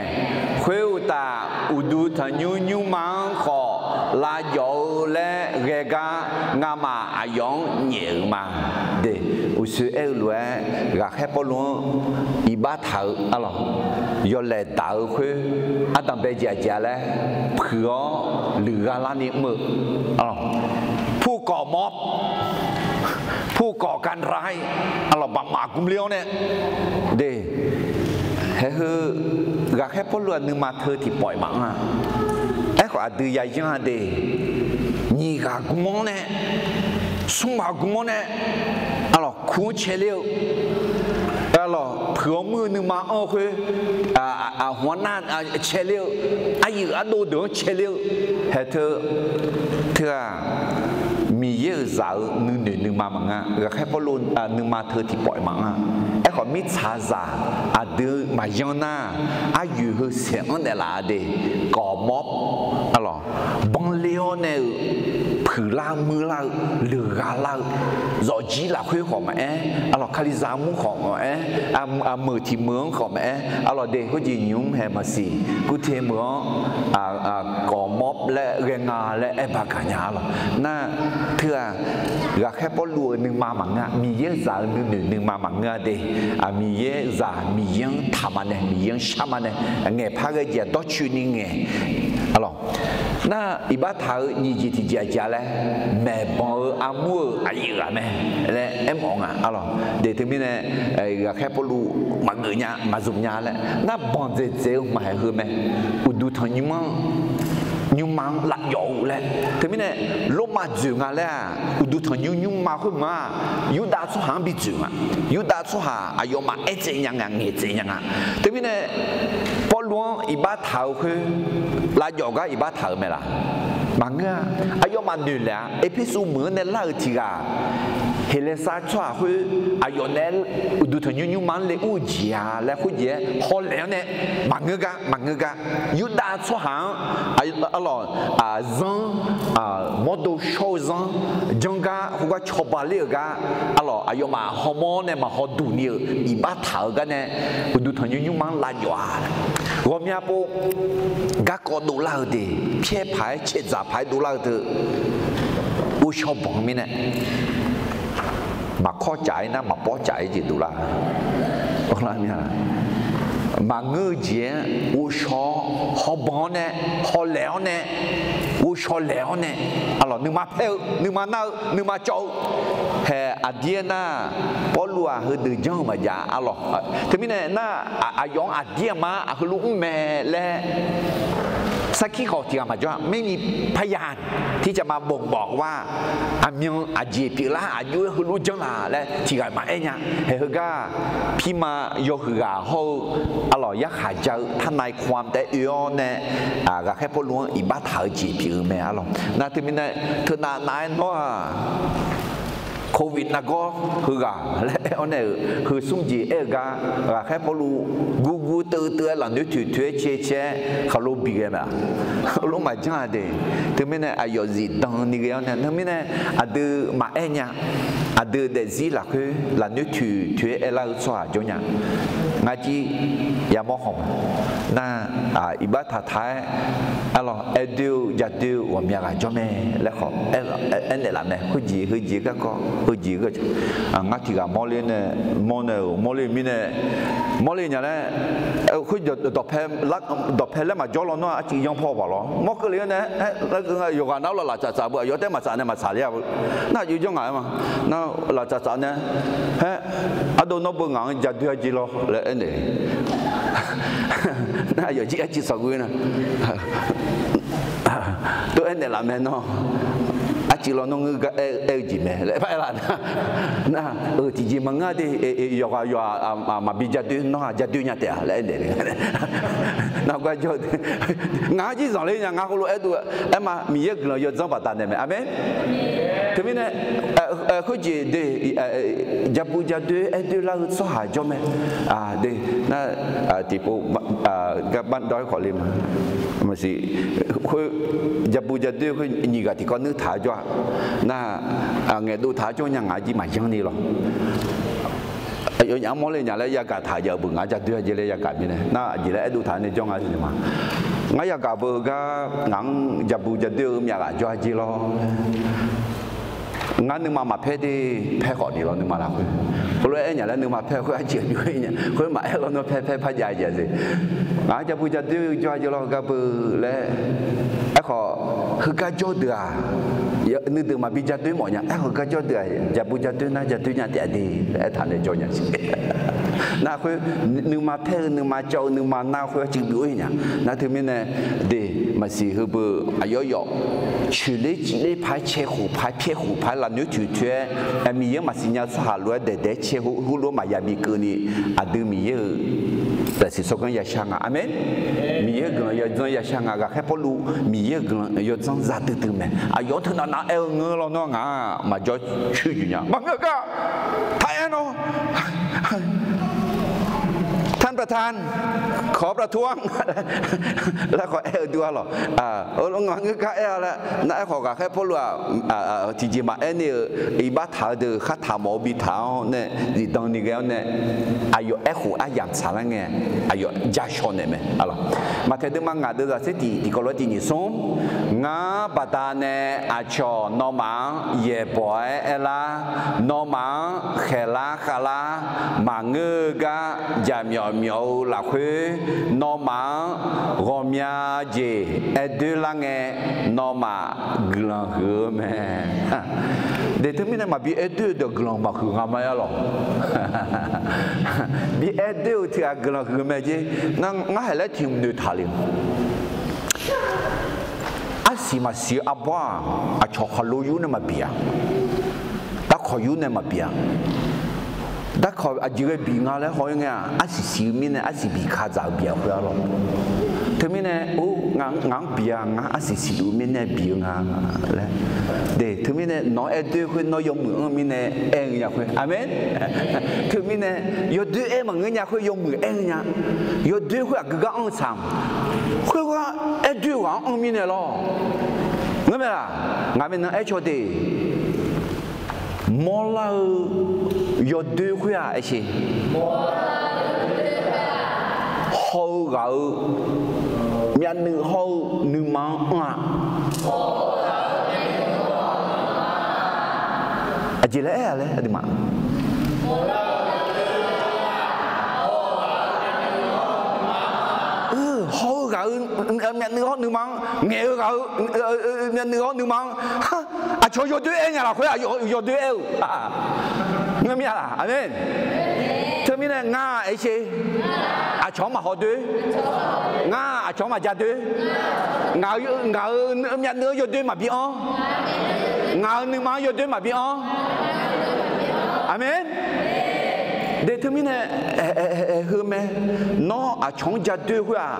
Khoeruqtaf, uqduq tanqnymr nymrma-anr khawf lavjawf-eu laer ghae gar, ngamaf aqyawf-anr nyaef-euq ma. De, uqshoe aer-eu lof-aer, ghaqkhaer Pawrluv-anr iqbax taq-eu arlawq, yawlaeq daq-eu khoer, ardanq bae jeq aqjeq-a laer puiq-awr luiqgha larni mr-eu arlawq, ผู้ก่อม็อบ ผู้ก่อการร้าย arlawq, baqmaf gmr ler-awr nae, de, haeq heu ghaqkhaer Pawrluv-aq nuima teu tiqpawf-iq maqanr-a. Aerkhawf aqdui yayanr-a de, nyiq ghaq gmr-awr nae, smr ghaq gmr-awr nae, arlawq, kur-anr caeler-eu, arlawq, puiq-awr mr-eu nuima anr-eu khoer, aqhmq-anr nar caeler-eu, aryuif ardov deuq-anr caeler-eu, haeq teu, teu-aq, Miqyaer-euq zaq-euq nuinoeq nuima maqngeur-a. Ghaqkhaer Pawrluv nuima teu tiqpawf-iq maqanr-a. Aerkhawf mirtsaqzaq aqdui maqyanr nar, aryuif heu saeq-anr naeqlaf-a de, ก่อม็อบ arlawq, banler-awr nae-euq, puiqlar muirlar-eu, luiqgha lar-eu, zawqjir lafkhoer khawf maqaer, arlawq, Kalizaq armur khawf maqaer, aqmeuq tiq meuq-anr khawf maqaer, arlawq, de, khoerjeq nymq-mr hae maqsiq, kurte meuq-anr ก่อม็อบ laer ghae nga laer aer baqgaq nya arlawq. Nar, teu-aq, ghaqkhaer Pawrluv-euq nuima maqngeur-a. Miqyaer-euq zaq-euq nuinoeq nuima maqngeur-a de. Miqyaer-euq zaq Miqyaer-anr taqma nae, Miqyaer-anr sharma nae, ngaeqpar ghae jeq-aq dawrcoeni ngaeq, arlawq. Nar, iqbax taq-eu nyiq jeq tiqjeq aqjeq-a laer, maeqbanq-eu armur-euq aqyuif ghaq mae laer aermawf-eu nga arlawq. De, teumirnae ghaqkhaer Pawrluv maqgeuf nya, maqzmq nya laer nar, banq dzaeqdzaeq-eu maqhaeq heu mae. Uqduq tanqnymr-anr, nymrma-anr lavjawf-eu laer. Teumirnae Lormav dzoeq nga laer-aq, uqduq tanqnymr nymrma khoermeuq-aq, Yurdav tsawrhaq-anr bi dzoeq nga. Yurdav tsawrhaq aqyawfmaf aer tsaev nya nga, ngaeq tsaev nya nga. Teumirnae Pawrluv-anr iqbax taq-eu khoer, lavjawf gar iqbax taq-euq mae laq? Maqngeur-a. Aqyawfmaf noeq laef-a. Erpersu meuq-anr nae lar-euq tiq ghaq, Heqlaeqsar tsawrhaq khoer, aqyawf naeq-aer uqduq tanqnymr nymrma-anr le ur-eu jeq-a laer khoerjeq-aer hawlaeq-awr nae, maqngeur gar, maqngeur gar. Yurdav tsawrhaq-anr, arlawq, zanr, mawrdo shawr-eu zanr, janr gar khoergar cawba ler-euq gar, arlawq, aqyawfmaf hawmawr-awr nae maqhaw duq ni-euq iqbax taq-eu gar nae, uqduq tanqnymr nymrma-anr lavjawf-a. Ghawqmya pov garkawv dovlar-eu de, pyaer paq-aer caeqdzaq paq-aer dovlar-eu teu, ghovshaw banq mirnae maqkawr caf-ir nar maqpawr caf-ir jeq dovlar. Maqngeur-eu jeq-anr ghovshaw-awr, hawbanq-awr nae, hawlaeq-awr nae, ghovshaw laeq-awr nae, arlawq, nuima paer-eu, nuima nar-eu, nuima cawv-eu. Haeq aqdir-aer nar, Pawrluv-aq heudeuq janr-eu maqjav arlawq. Teumirnae nar, aqyawf-anr aqdir aqma-anr aq heulof mr mae laer sarkir khawf tiq ghaq maqjawr-a. ไม่มีพยานที่จะมาบ่งบอกว่า aqmyan aqjeq pyeuflar aqjox-aer heulof janr laq laer tiq ghaq maqaer nya. Haeq heugar, pirma yawhuiq ghaq hawr-eu, arlawq, yarkhaq ja-eu ทนายความ taef-aer oe-awr nae, ghaqkhaer Pawrluv-anr iqbax taq-eu jeq pyeuf-eu mae arlawq. Nar teumirnae, teunav nav-aer nawr-aq, Covid nargawr heughaq laer aer-awr nae-euq, heu smr jeq aer-eu gar, ghaqkhaer Pawrluv gurgur teuv teuv-aer lafnoer toeq toeq-aer cae cae-aer khaqlo bi ghae mae-aq. Lormav janr-a de. Teumirnae aqyawf zifdan ni ghae-awr nae, teumirnae aqdui maqaer nya. Aqdui daefzir lafkhoer lafnoer toeq toeq-aer aerlar-eu tsawrhaq jawr nya. Ngar jir yamawr hawq ma. Nar, iqbax taqtaq-aer, arlawq, aer doe-eu ja doe-eu ghawqmya ghaq jawr mae laer khawf aernaeq laf mae. Heujeq heujeq garkawv heujeq geur, ngar tiq ghaq mawrler nae, mawr nae-euq mawrler mirnae, mawrler nya laer, khoer dawqpae laer maqjawr lawnmr-aq, arcuiv yanr paw paq lawr mawr keuvle-awr nae, yawqghaq nav-awr laf laf tsaf tsaf beu, aqyawf taef maqtsaf nae maqtsaq ler-a beu. Nar aqjox janr ngaq-aer ma. Nar laf tsaf tsaf nae, haer, ardov nawr beu ngaq-anr ja doe-a jeq lawr laer aernaeq. Nar aqyawf jir arcuiv sawq ghoe na. Tov aernaeq laf mae nawr. Aqcif lawq nawr ngeur gar aer-eu jeq mae laer aer laf nar, nar-eu tiqjeq maqngeur de, yawqghaq yawqghaq maqbi ja doer nawr-aq ja doer nya taef-a laer aer naeq le. Nar gar jawr, ngaq-anr jir zanqler nya, ngar heulof aer dov aer ma, Miqyaer guiqlanq yawdzanr baqdanae mae. Aqmeq. Teumirnae khoerjeq de, ja bu ja doer aer doer lar-eu tsawrhaq jawr mae. De, nar tiqpov gar bar dawr-aer khawf le ma. Maqsiq, khoer ja bu ja doer khoer nyiq ghaq tiqkawv nuir taq-eu jawr-aq, nar ngaeqdov taq-eu jawr nya ngaq jir maqyanr ni lawq. Aqyawfnyaf-anr mawrle nya laer yagaq taq jav-eu beuq ngaq ja doer-a jeq laer yagaq mirnae nar aqjeq laer aerdov taq nae jawr nga siq ma. Ngar yagaq beu heugar ngaq-anr ja bu ja doer-eu myav ghaq jawr-a jeq lawr. Ngar nuima maqpaer de, paer khawf ni lawr nuima lafkhoer. Heulof-aer aer nya laer nuima paer khoer arciq aqjox-aer nya khoer maqaer lawr nawr paer paer par jav-a jeq-a ze. Ngaq-anr ja bu ja doer-eu jawr-a jeq lawr heugar beu laer. Aerkhawf, heugar jawr deuq-aq, nuideuq maqbi ja doer mawf nya. Aerkhawf gar jawr deuq-aq ja bu ja doer nar ja doer nya taef-a de laer aertaq nae jawr nya siq. Nar khoer nuima paer-eu nuima cawv-eu nuima nar khoer arciq byov-ir nya. Nar teumirnae de, maqsiq heubeu aqyawf yawf coeqler civler paq-aer cae khof paq-aer pyaer khof paq-aer lafnoer toeq toeq-aer Miqyaer maqsiq nya tsawrhaq lof-aer daeq daeq-aer cae heulof-aer maqya bi keuvni aqdui Miqyaer-euq zaqsiq tsawrganr yashar nga. Aqmeq. Miqyaer-euq guiqlanq yawdzanr yashar nga. Ghaqkhaer Pawrluv Miqyaer-euq guiqlanq yawdzanr za duidui mae. Aqyawf-anr teunav nav aer-eu ngeur lawr nawr ngaq-aq maqjawr coer juq nya maqngeur gar taq aer nawr ท่านประธาน ขอประท้วง laer khawf aer-eu dur-a lawq. Ngaq ngeur gar aer-a laer nar aerkhawf ghaqkhaer Pawrluv-aq tiqjeq maqaer ni-euq iqbax taq-eu deuq khar taq mawf-eu bi taq-awr nae zifdan ni ghae-awr nae aqyawf aerkhof aryamq tsaqlar ngae aqyawf ja shaw naeq mae. Maqtaeq deuvma ngaq deuvzaq tser tiq tiqkawv lof-aer tiq nyiq smr. Ngar baqdanae aqcawq nawmaf-anr yaeqbawq-aer aerlar, nawmaf-anr khaeqlar khavlar maqngeur-eu gar jaqmyawf myawf-eu lafkhoer, nawmaf-anr ghawqmya jeq aer doer lar ngae, nawmaf guiqlanq huiq-eu mae. De teumirnae maqbi aer doer-eu deuq guiqlanq maqhuiq nga ma-aer lawq. Bi aer doer-eu tiq ghaq guiqlanq huiq-eu mae jer. Ngar haeq laer tiq hmq noeqtaq le-eu Arsiq maqsiq-eu arbawr-aq, aqcawq khaqlo yur nae maqbif-a. Darkawq yur nae maqbif-a. Darkawq aqjeq ghae bif nga laer haw-ir ngae-aq, arsiq siq-eu mirnae arsiq bif kadzaq-eu bif-a khoer-a lawr. Teumirnae, or, ngaq-anr bif-a, ngar arsiq siqluf-eu mirnae bif-eu nga laer. De, teumirnae nawq-anr aer doer khoer nawr yawmuiq anr-eu mirnae aer-eu nya khoer. Aqmeq. Teumirnae yawdoer aer maqngeur nya khoer yawmuiq aer-eu nya. Yawdoer khoer aqgeu gar anr-eu tsaq-a. Khoergar aer doer-eu ghaq-anr anr mirnae lawr. Ngeurmae laq? Ngaq maeqnan aer caw de. Mawrlar-eu yawdoer khoer-aq aer sher. Haw-eu ghaq-eu myavnuiv hawr-eu nuima-anr anr-a. Aqjeq laer aer-a laer aqduimaf. Haw-eu ghaq-eu myavnuiv hawr nuima-anr, ngaeq-eu ghaq-eu myavnuiv hawr nuima-anr, aqcawq yawdoer aer nya lafkhoer yawdoer aer-eu. Ngeur mir-a laq? Aqmeq. Teumirnae ngar aer sher. Aqcawq-anr maqhaw doer. Ngar aqcawq-anr maqja doer. Ngaq-euq myavnuiv-anr yawdoer maqbi anr. Ngaq-euq nuima-anr yawdoer maqbi anr. Aqmeq. De teumirnae, heu mae, nawr aqcawq-anr ja doer khoer-aq,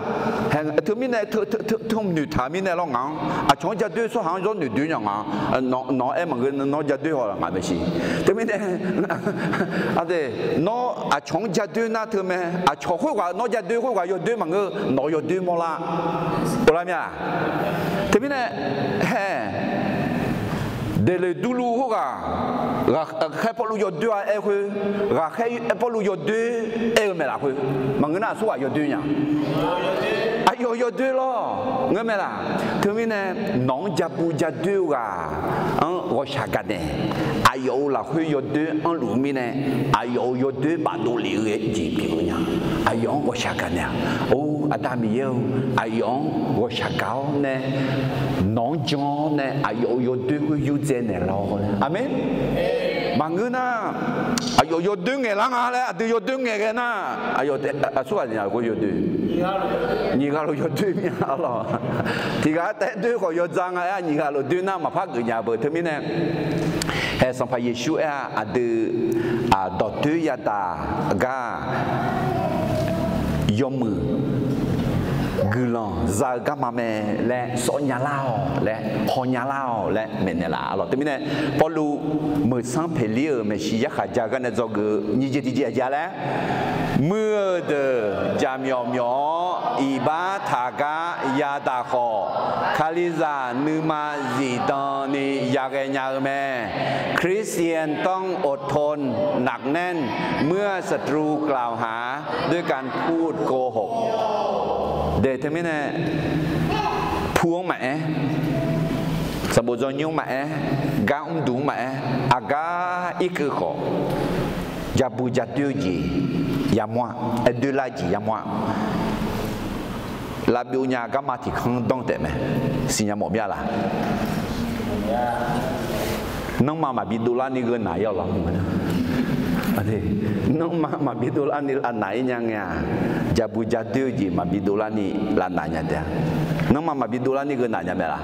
teumirnae teu noeqtaq mirnae lawr ngaq-anr aqcawq-anr ja doer tsawrhaq-anr zawr noeqdoer nya ngaq, nawq-anr aer maqngeur nawr ja doer haw laq ngaq maeqshi. Teumirnae, aqde, nawr aqcawq-anr ja doer nar teu mae, aqcawq khoerghaq nawr ja doer khoerghaq yawdoer maqngeur nawq-eu yawdoer mawrlar. Of lar mir-a. Teumirnae, hae, Deqleqdurluv khoerghaq, ghaqkhaer Pawrluv yawdoer-a aer khoer, ghaqkhaer Pawrluv yawdoer aer-eu mae lafkhoer, maqngeur nar aqsurghaq yawdoer nya. Aqyawf yawdoer lawr, ngeur mae laq? Teumirnae nawq-anr ja bu ja doer-eu ghaq-anr ghawqshaq gaqnaeq. Aqyawf-euq lafkhoer yawdoer anrluf-eu mirnae, aqyawf-euq yawdoer bafdov lef-eu jeq pyeuf-eu nya. Aqyawf-anr ghawqshaq gaqnaeq-a. Or, Aqda Miqyaer-eu, aqyawf-anr ghawqshaq gaq-awr nae, nawq-anr jan-awr nae aqyawf-euq yawdoer khoer yurdzae naeqlawr laer. Aqmeq. Maqngeur nar, aqyawf yawdoer ngaeqlar nga laer, aqdui yawdoer ngaeq ghae nar, aqyawf aqsurghaq nya khoer yawdoer, nyiq ghaq lof yawdoer mya lawq. Tiq ghaq taef doer khawf yawdzaq nga aer, nyiq ghaq lof doer nar maqpar geuf nya beu. Teumirnae, hae Sanqpaq Yeqsur aer-a, aqdui dawqdoer yadaq gar yawmuiq guiqlanq za-eu garma mae laer sawf nya lar-awq laer, haw nya lar-awq laer maeqnaeq laf-a lawq. Teumirnae, Pawrluv meuqsanr Peqlir-euq maeqshi yarkhaq ja gar nae dzawgeuf-eu nyiq jeq tiqjeq aqjeq-a laer, muir-eu deuq jaqmyawf myawf-awr iqbax taq gar yadaq khawf, Kalizaq nuima zifdan ni yaghae nya-eu mae. คริสเตียนต้องอดทน หนักแน่น เมื่อศัตรูกล่าวหา ด้วยการพูดโกหก Deuq teumirnae, pu-anr maqaer, sanqbof dzawnymr-anr maqaer, gar mrduq-anr maqaer, aqgar irkeuv khawf, jabu jadoer-eu jeq yamawr-a, aer doerlar-eu jeq yamawr-a. Lavbyov nya garma tiq kanr danr taef mae. Siqnya mawf mir-a laq? Nanrma maqbi dovlar ni gheu naq-ir-awq lawr. Nanrma maqbi dovlar ni lavnaq-ir nya ngae-aq, jabu jadoer-eu jeq maqbi dovlar ni lavnaq nya taef-a. Nanrma maqbi dovlar ni gheu naq nya mae laq?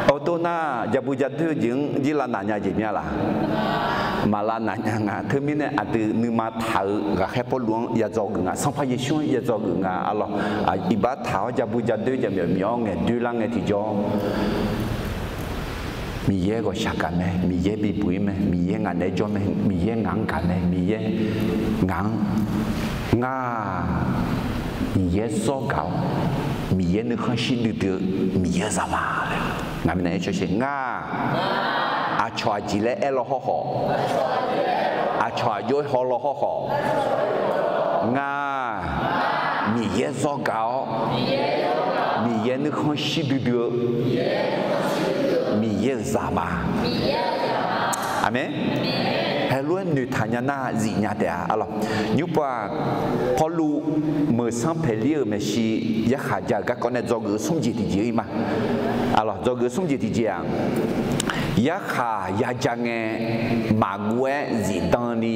Awr, tov nar, jabu jadoer-eu jeq-anr jir lavnaq nya jeq mir-a laq? Maqlavnaq nya nga. Teumirnae aqdui nuima taq-eu ghaqkhaer Pawrluv-anr yadzaw geuf nga, Sanqpaq Yeqsur-anr yadzaw geuf nga. Arlawq, iqbax taq-awr jabu jadoer jaqmyawf myawf-awr ngaeq doerlar ngae tiqjawr, Miqyaer ghawqshaq gaq mae, Miqyaer bibuq-ir mae, Miqyaer ngaq naeq-aer jawr mae, Miqyaer ngaq-anr gaq mae, Miqyaer ngaq-anr, ngar, Miqyaer zawr gaq-awr, Miqyaer nuikhanr shir duidui-eu Miqyaer-euq zaqma laer ngaq mirnae aer cawshae ngar, aqcawq aqjeq laer aer law hawrkhawf, aqcawq aqjox-aer haw law hawrkhawf, ngar, Miqyaer zawr gaq-awr, Miqyaer nuikhanr shir duidui-eu Miqyaer-euq zaqma. Aqmeq. Heulof-aer noeqtaq nya nar zifnya taef-a. Arlawq, nymr pov-aq, Pawrluv meuqsanr Peqlir-euq maeqshi yarkhaq ja-euq garkawv nae dzawgeuf-eu smr jeq tiqjeq-ir ma. Arlawq, dzawgeuf-eu smr jeq tiqjeq-aq, yarkhaq ya ja ngae, maqguv-aer zifdan ni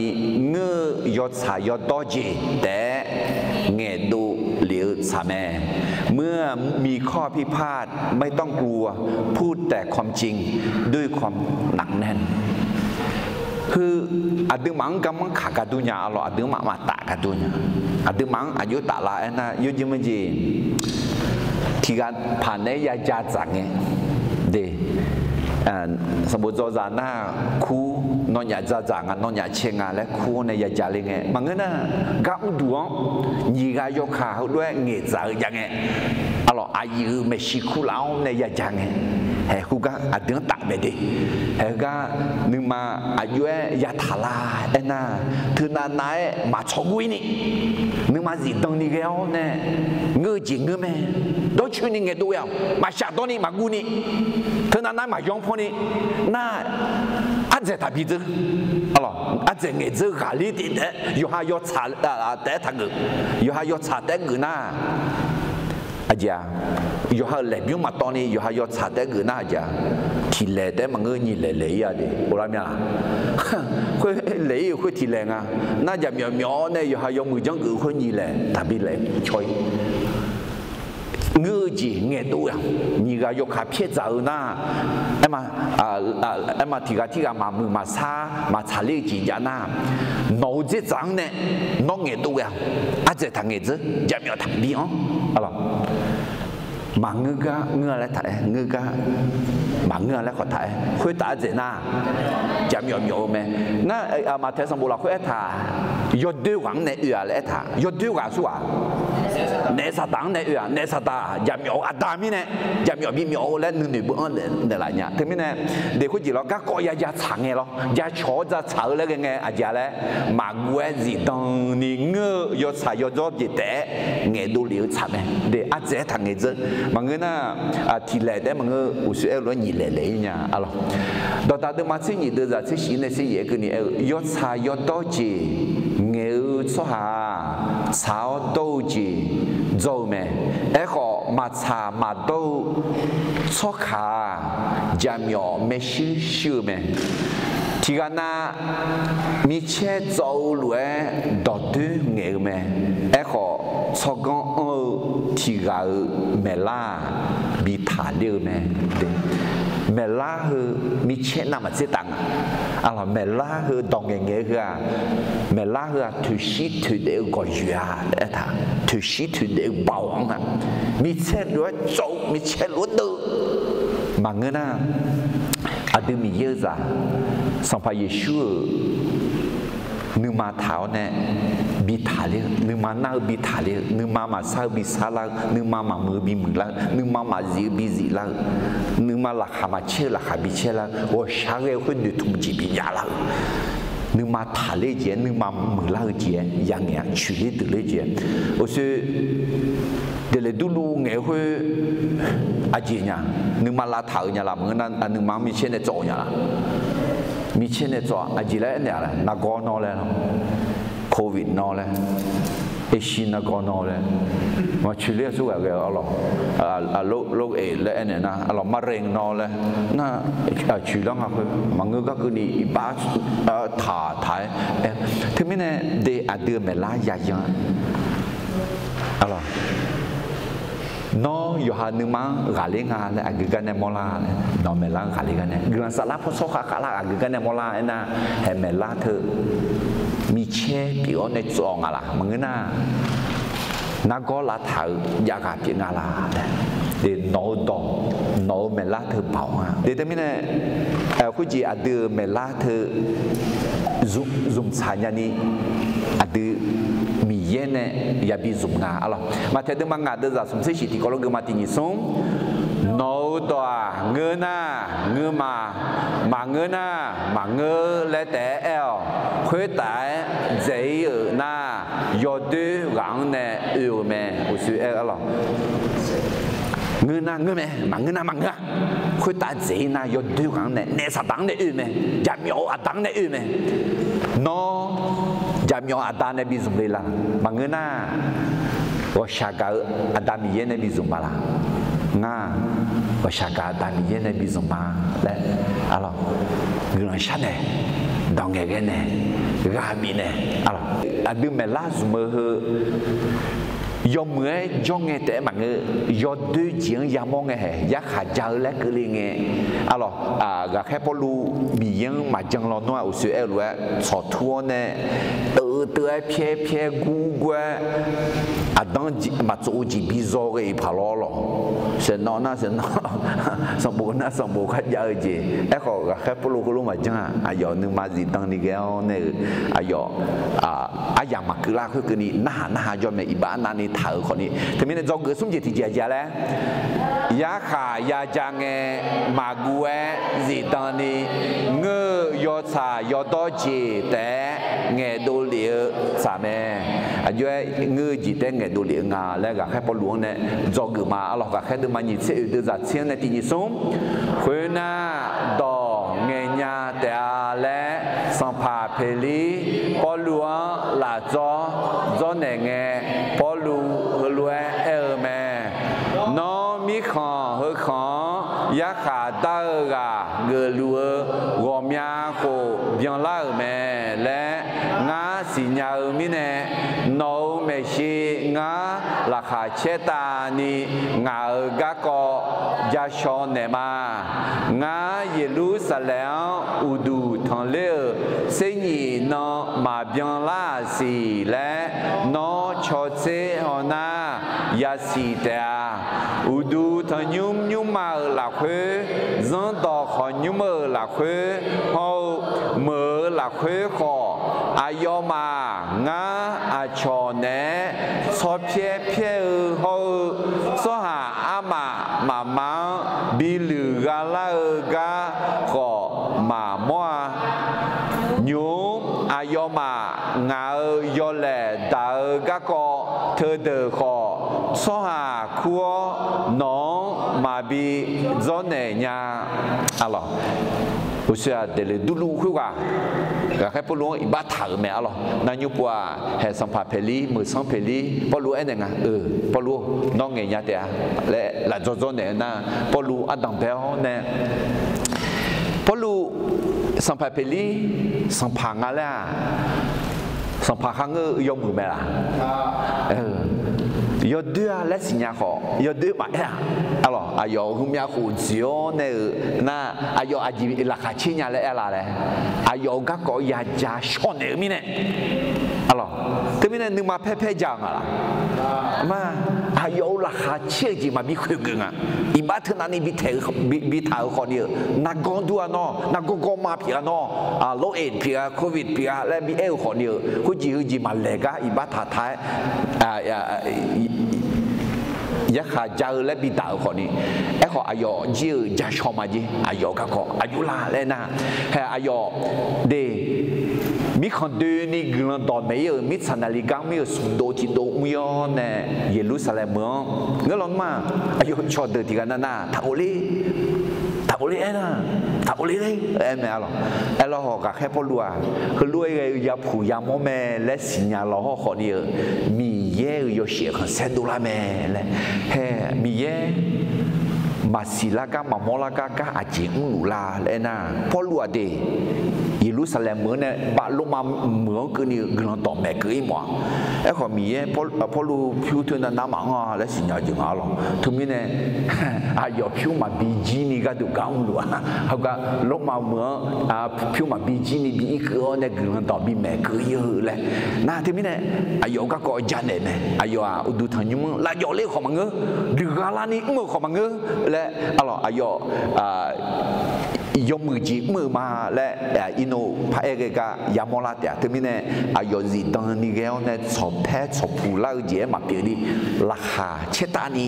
ngeur-eu yawtsaq yawdawr jeq taef-aer ngaeqdov lef-eu tsaq mae. เมื่อมีข้อพิพาทไม่ต้องกลัว พูดแต่ความจริงด้วยความหนักแน่น Heu, aqduimaf-anr garmanr kaq gar dur nya. Arlawq, aqdui-anr maqmaf taf gar dur nya. Aqduimaf-anr aqjox taf lar aernar, yawjeq meujeq tiq ghaq paq naeq-aer ya ja dzaq ngae, de, sanqbof dzaw zaq nar, kur, nawnyaf dzaq dzaq nga, nawnyaf cae nga laer kur-anr nae ya ja le ngae maqngeur nar, gar mrduq-anr nyiq ghaq yawkaq heulof-aer ngaeqdzaq-eu jav ngae, arlawq, aqyuif-euq maeqshi kurlaf-anr nae ya ja ngae, haeq heugar aqdui-anr taf mae de. Haeq heugar nuima aqjox-aer yataq lar aernar, teunav nav-aer maqtsawq guv-ir ni, nuima zifdan ni ghae-awr nae ngeur-eu jeq ngeur mae. Dawrcoeni ngaeqdov-aer-awq, maqshaf dawr ni maqguv ni, teunav nav-aer maqyawr paw ni, nar, ardzaeq taqbi dzeur. Arlawq, ardzaeq ngaeqdzeur ghaqler taef-aer yawqha yawtsaq taef-aer taqgeuf. Yawqha yawtsaq taef-aer geuf nar, aqjeq-a, yawqha-euq laeqbymr maqtawv ni yawqha yawtsaq taef-aer geuf nar, aqjeq-a, tiq laeq taef-aer maqngeur, nyiq laeq laeq-ir-a de, ghoflar mya-a. Khoer laeq-ir-euq khoer tiq laeq nga. Nar jaqmyawf myawf-awr nae yawqha yawmuiq janr geuf-eu khoer nyiq laeq taqbi laeq caw-ir. Ngeur-eu jeq ngaeqdov-aer-awq, nyiq ghaq yawkaq pyaer dzaq-eu nar, aer, aer ma tiq ghaq tirghaq maqmuiq maqsar maqtsaq ler-eu jeq jav nar, nawq-euq dzerdzaq-anr nae nawr ngaeqdov ghae-awq. Ardzaeq taqngaeq dzeur, jaqmyawf taqbi-anr. Maqngeur gar ngeur-a laer taq-aer, ngeur gar maqngeur-a laer khawf taq-aer, khoertav ardzaeq nar, jaqmyawf myawf-eu mae. Nar, Maqtaeq sanqbof lafkhoer aertaq, yawdoer ghaq-anr nae oe-a laer aertaq, yawdoer ghaq aqsurghaq, naef saqdaq-anr nae oe-aq, naef saqdaq jaqmyawf-eu aqda mirnae, jaqmyawf bimyawf-eu laer nuinoeq beu-anr naeqlaf nya. Teumirnae, deq khoerjeq lawr garkawv ya ja tsaq ngae lawr, jacawq-awr ja tsaq-eu laer ghae ngae aqjeq-a laer, maqguv-aer zifdan ni ngeur-eu yawtsaq yawdzawr jeq taef-aer ngaeqdov lef-eu tsaq mae. Deq ardzaeq-aer taqngaeq dzeur. Maqngeur nar, tiq laeq taef-aer maqngeur, uqshoe aer-eu lof-aer nyiq laeq laeq-ir nya. Arlawq, dawqdaq deuvma tser nyiq deuvzaq tser shif nae tser yaef keuvni aer-eu, yawtsaq yawdawr jeq ngaeq-eu tsawrhaq-aq, tsaq-awr dawr-eu jeq dzawr-eu mae. Aerkhawf, maqtsaq maqdawr-eu tsawrkaq-aq, jaqmyawf maershuir shuir-eu mae. Tiqghaq nav micaer tsawv-eu lof-aer dawqdoer ngaeq-eu mae. Aerkhawf, tsawrganr anr-eu tiqghaq-euq maeqlar-aq, bi taqler-eu mae. Maeqlar heu micaer navmaqtser taf nga. Aqlawq, maeqlar heu dawq ngaeqngaeq-eu heu-aq, maeqlar heu-aq toeqshir toeqdaef-eu gawqyoeq-a laer aertaq, toeqshir toeqdaef-eu baoq-anr nga. Micaer lof-aer tsawv-eu, micaer lof-aer deuv-eu maqngeur nar, aqdui Miqyaer-eu zaq Sanqpaq Yeqsur-euq nuima taq-awr nae bi taqler-eu, nuima nar-eu bi taqler-eu, nuima maqsar-eu bi sarlar-eu, nuima maqmuiq-eu bi muiqlar-eu, nuima maqzif-eu bi ziflar-eu, nuima laqkhaq maqcaer-eu laqkhaq bi caerlar-eu, ghawqshaq ghae-eu khoer noeqtmq jeq bi javlar-eu, nuima taqler jeq-aer, nuima muiqlar-eu jeq-aer yangaeq-a, coeqler deuqler jeq-aer. Uqshoe Deuqleq durluv ngaeq-eu khoer aqjeq nya, nuima lavtaq-euq nya laf maqngeur nar, nuima-anr micaer nae tsawv-eu nya laf. Micaer nae tsawv aqjeq laer aernaeq-a laer, nargawr nawr laer, Covid nawr laer, aershir nargawr nawr laer, maqcoeqler-a surghaq ghae-eu arlawq, lor-eq laer aernaeq nar arlawq, มะเร็ง nawr laer nar, coeqlar nga khoer maqngeur gar keuvni iqbax taq taq-aer. Teumirnae de aqdui-euq maeqlar yayan-a Nawr yawqha nuima-anr ghaqler nga laer aqgeu gar nae mawrlar laer, nawq maeqlar-anr ghaqler gar nae guiqlanq saflar paw tsawrhaq khavlar aqgeu gar nae mawrlar aernar, haeq maeqlar teu micaer pyeuf-awr nae tsov-awq nga laf maqngeur nar, nargawr lavtaq-eu javghaq pyeuf nga laf laer, nawq-eu dawq, nawq-eu maeqlar teu baoq nga. Teumirnae khoerjeq aqdui-euq maeqlar teu zmqtsaq nyani aqdui Miqyaer nae yabi zmq nga arlawq. Maqtaeq deuvma ngaq deuvzaq smq tser shiq tiqkawv lof geufma tiq nyiq smr. Nawq-eu dawq-aq ngeur nar ngeur ma, maqngeur nar maqngeur laer taef-aer aer-awq. Khoertav-aer dzaeq-ir-euq nar, yawdoer ghaq-anr nae oe-eu mae. Uqshoe aer-eu arlawq, ngeur nar ngeur mae, maqngeur nar maqngeur-a. Khoertav dzaeq-ir nar yawdoer ghaq-anr nae naef Saqdaq-anr nae oe-eu mae. Jaqmyawf-eu aqda-anr nae oe-eu mae. Nawr jaqmyawf-eu aqda nae bi zmq le la, maqngeur nar ghawqshaq gaq-eu Aqda Miqyaer nae bi zmq ma laf. Ngar ghawqshaq gaq Aqda Miqyaer nae bi zmq ma laer, arlawq, guiqlanq sharnaeq, dawq ngaeqghae naeq, ghaq bifnaeq, arlawq, aqdui maeqlar zmq-eu heu yawmuiq-aer jawr ngae taef-aer maqngeur, yawdoer jeq-anr yamawr ngae haeq yarkhaq ja-eu laer keuvle ngae, arlawq, ghaqkhaer Pawrluv Miqyaer-anr maqjan lawnmr-aq uqshoe aer-eu lof-aer tsawqtur-awr nae, teuv teuv-aer pyaer pyaer gur gur-aer, aqdanr maqtsov-eu jeq bi zaw ghae-iq paq lawr lawq. Saeqnawv nar saeqnawv, sanqbof nar sanqbof kharjav-eu jeq. Aerkhawf, ghaqkhaer Pawrluv heulof maqjan-aq, aqyawf nuima zifdan ni ghae-awr nae-euq, aqyawf aryamq maqkeuv lar khoerkeuvni narhaq narhaq jawr mae, iqbax navni taq-euq khawfni. Teumirnae dzawgeuf smr jeq tiqjeq aqjeq-a laer, yarkhaq yaja ngae maqguv-aer zifdan ni ngeur-eu yawtsaq yawdawr jeq taef-aer ngaeqdov lef-eu tsaq mae. Aqjox-aer ngeur-eu jeq taef-aer ngaeqdov lef-eu nga laer ghaqkhaer Pawrluv-anr nae dzawgeuf ma. Arlawq, ghaqkhaer deuvma nyiq tser oeq deuvzaq tser-anr nae tiq nyiq smr. Khoernar, dawq ngaeqnya taef-a laer, sanqpaq Peqlir Pawrluv-anr lafdzawr dzawrnaeq ngae, Pawrluv heulof-aer aer-eu mae. Nawr mirkhanq heukhanq-anr yarkhaq dar-eu ghaq geufluf-eu ghawqmya khof byanlar-euq mae laer ngar siqnya-eu mirnae, nawq-euq maeqshi ngar laqkhaq caertavni ngaq-euq garkawv ja shaw naeqma. Ngar Yeqlursaqlaeq-anr uqduq tanqler-euq tser nyif nan maqbyan lar-aq siq laer nawr cawtser haw nar, yasiq taef-a. Uqduq tanqnymr nymrma-euq lafkhoer, zanrdawq khawqnymr-euq lafkhoer hawr-eu, meuq-euq lafkhoer khawf, aqyawfmaf ngar aqcawq naeq-aer tsawrpyaer pyaer-eu hawr-eu, tsawrhaq armaf mafma-anr bi luiq gha lar-eu gar khawf maqmawr-a. Nymq-mr aqyawfmaf ngaq-euq yawlaeq daq-eu garkawv teudeuq khawf, tsawrhaq kur-awr nawq-anr maqbi dzawrnaeq nya. Arlawq, uqshoe-aq daeqleq durluv khoerghaq, ghaqkhaer Pawrluv-anr iqbax taq-euq mae. Arlawq, narnymr pov-aq haeq sanqpaq Peqlir, meuq sanr Peqlir, Pawrluv aernaeq nga, Pawrluv-or, nawr ngaeqnya taef-a laer lafdzawr dzawrnaeq-eu nar, Pawrluv ardanq bae-awr nae, Pawrluv Sanqpaq Peqlir, sanqpaq nga laer-aq, sanqpaq kharngeur-eu yawmuiq mae laq? Yawdoer-a laer siqnya khawf, yawdoer maqaer-aq. Arlawq, aqyawf-euq heumyav khof dzoeq-awr nae-euq nar, aqyawf aqjeq laqkhaq caer nya laer aer la laer, aqyawf-euq garkawv ya ja shawr naeq-eu mirnae, arlawq, teumirnae nuima paer paer ja-euq nga laq? Aqma, aqyawf-euq laqkhaq caer-eu jeq maqbi khoeq geuf nga. Iqbax teu navni bi taeq-eu, bi, bi taq-euq khawfni-euq, nargawr dur-a nawr, nargawr gawrma pyeuf-a nawr, lor-eq pyeuf-a, covid pyeuf-a laer bi aer-eu khawfni-euq, khoerjeq heujeq maqlaeq gar iqbax taqtaq-aer yarkhaq ja-eu laer bi daq-euq khawfni. Aerkhawf, aqyawf jir-euq ja shaw ma jer, aqyawf garkawv aqjox la laer nar, hae aqyawf de, mirkhanq doeni guiqlanq dawqmaeq ir-euq mirtsaq naqli gar mr-ir-euq smq dov tiq dov mr-ir-awr nae, Yeqlursaqlaeq meuq-anr ngeur lawnmr-aq, aqyawf cawqdeuq tiq ghaq navnav taqghov ler, taqghov ler aernar, taqghov ler ler aer mae arlawq. Aerlawr hawq ghaqkhaer Pawrluv-aq, heulof-aer ghae-eu yapuq yamawr mae laer siqnya lawhawr khawfni-euq, Miqyaer-euq yawshaef khanqsaer dovlar mae laer, hae Miqyaer maqsiq lar gar maqmawr lar gar gar aqjeq mrluf la laer aernar, Pawrluv-aq de, Yeqlursaqlaeq meuq-anr nae bav Lormav meuq-anr keuvni-eu guiqlanq dawqmaeq keuv ir mawf-aq. Aerkhawf, Miqyaer Pawrluv pyur teu navnav maqanr-a laer siqnya-eu jeq nga arlawq. Teumirnae aqyawf pyur maqbi jir ni gharduq gar mrluf-a. Heugar Lormav meuq-anr pyur maqbi jir ni bi irkeuv-awr nae guiqlanq dawq bimaeq keuv ir-eu laer nar, teumirnae aqyawf-euq garkawv janaeq mae. Aqyawf-aq uqduq tanqnymr-anr lavjawv ler-eu khawf maqngeur, duiqgha larni mr-eu khawf maqngeur laer arlawq, aqyawf yawmuiq jeq mr-euq ma laer, irnov paraer ghae gar yamawr lar taef-a. Teumirnae aqyawf zifdan ni ghae-awr nae tsawqpaer tsawqpuq lar-eu jeq-aer maqpyeuf ni, laqkhaq caertavni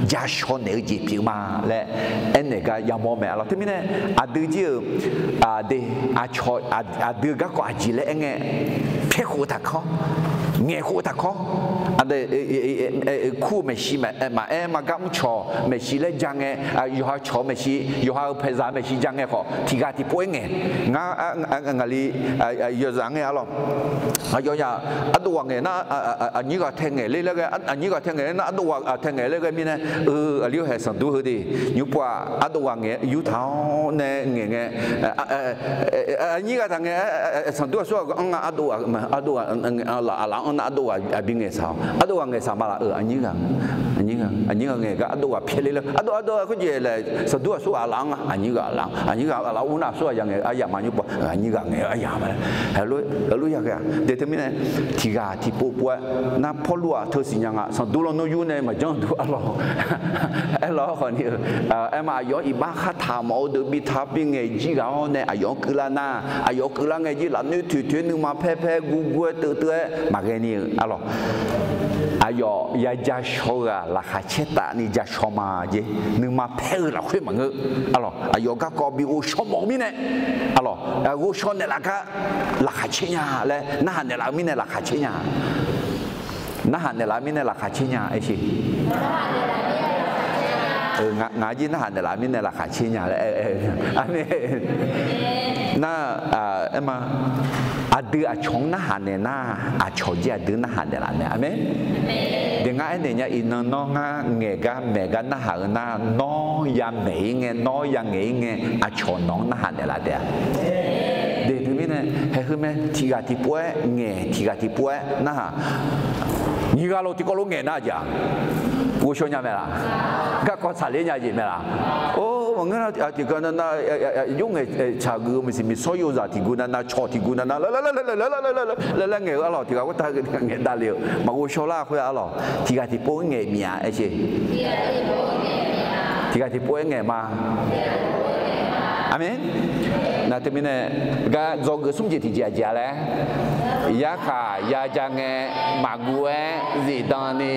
ja shaw naeq-eu jeq pyeuf ma laer aernaeq gar yamawr mae arlawq. Teumirnae aqdui jir-euq de, aqcawq aqdui-euq garkawv aqjeq laer aerngae, paer khof-eu taqkawr, ngaeq khof-eu taqkawr, aqdui kur maeqshi maqaer, maqgar mrcawq maeqshi laer ja ngae, yawqha cawq maeqshi, yawqha-euq paeqzaq maeqshi ja ngae khawf, tiq ghaq tiqpov-aer ngaeq. Ngar ngaqli yawzaq ngae arlawq. Aqyawfnyaf ardov ghaq ngaeq nar, aqnyir ghaq tae ngaeq ler laer ghae, aqnyir ghaq tae ngaeq ler nar, ardov ghaq tae ngaeq ler ghae mirnae, aqli-awr haeq sanqdur heu de, nymr pov-aq ardov ghaq ngaeq yurtaq-awr nae ngaeq ngae, aqnyir ghaq taq ngaeq, sanqdur aqsur ghaq anr nga, ardov ghaq, aqlaf anr nar ardov ghaq bi ngaeq saq-awq. Ardov ghaq ngaeq saq ma laf-euq, aqnyir ghaq, aqnyir ghaq ngaeq gar ardov ghaq pyaeq ler laer, ardov, ardov khoerjeq laer sanqdur aqsur ghaq aqlaf anr nga, aqnyir ghaq aqlaf anr, aqnyir ghaq aqlaf ur nar aqsur ghaq ya ngaeq aryamq ma nymr pov, aqnyir ghaq ngaeq aryamq ma laer, heulof ya ghae-aq. De teumirnae tiq ghaq tiqpov pov-aer nar, Pawrluv-aq teu siqnya nga, sanqdur lawnmr yur nae maqjanr dur arlawq. Aerlawr khawfni-eu, aerma aqyawf-anr iqbax khartaq mawf-eu deuq bi taq bi ngaeq jir ghaq-awr nae aqyawf-anr keuvlar nar, aqyawf keuvlar ngae jir lafnoer toeq toeq-aer nuima paer paer gurgur-aer teuv teuv-aer maqghae ni-eu arlawq. Aqyawf ya ja shaw-eu-aq laqkhaq caer tavni ja shaw ma jer. Nuima paer-eu lafkhoer maqngeur arlawq. Aqyawf garkawv bi ghovshaw mawf-eu mirnae arlawq, ghovshaw naeqlaf gar laqkhaq caer nya laer narhaq naeqlaf-eu mirnae laqkhaq caer nya. Narhaq naeqlaf-eu mirnae laqkhaq caer nya aer siq. Ngaq jir narhaq naeqlaf-eu mirnae laqkhaq caer nya laer aer-eu. Aqmeq. Nar, aerma, aqdui aqcawq-anr narhaq naeq nar, aqcawq jir aqdui narhaq naeqlaf mae. Aqmeq. De ngar aernaeq nya iqnan nawr ngar ngaeq gar maeq gar narhaq-eu nar, nawr ya maeq ir ngae, nawr ya ngaeq ir ngae, aqcawq nawq-anr narhaq naeqlaf taef-a. De teumirnae haeq heu mae, tiq ghaq tiqpov-aer ngaeq, tiq ghaq tiqpov-aer narhaq. Nyiq ghaq lof tiqkawv lof ngaeq nar jeq-aq, ghovshaw nya mae laf? Garkawv tsaqler nya jeq mae laf? Or, maqngeur nar, tiqkawv nar nar, yur ngaeq tsaq geuf-eu maqsiq miqsawr yozaq tiq gu nav nav, cawq tiq gu nav nav laer laer ngaeq-eu arlawq, tiq ghaq khoertav ngaeq davle-euq maqghovshaw lar khoer arlawq, tiq ghaq tiqpov-aer ngaeq mif-a aer siq. Tiq ghaq tiqpov-aer ngaeq ma. Aqmeq. Nar teumirnae gar dzawgeuf smr jeq tiqjeq aqjeq-a laer, yarkhaq ya ja ngae, maqguv-aer zifdan ni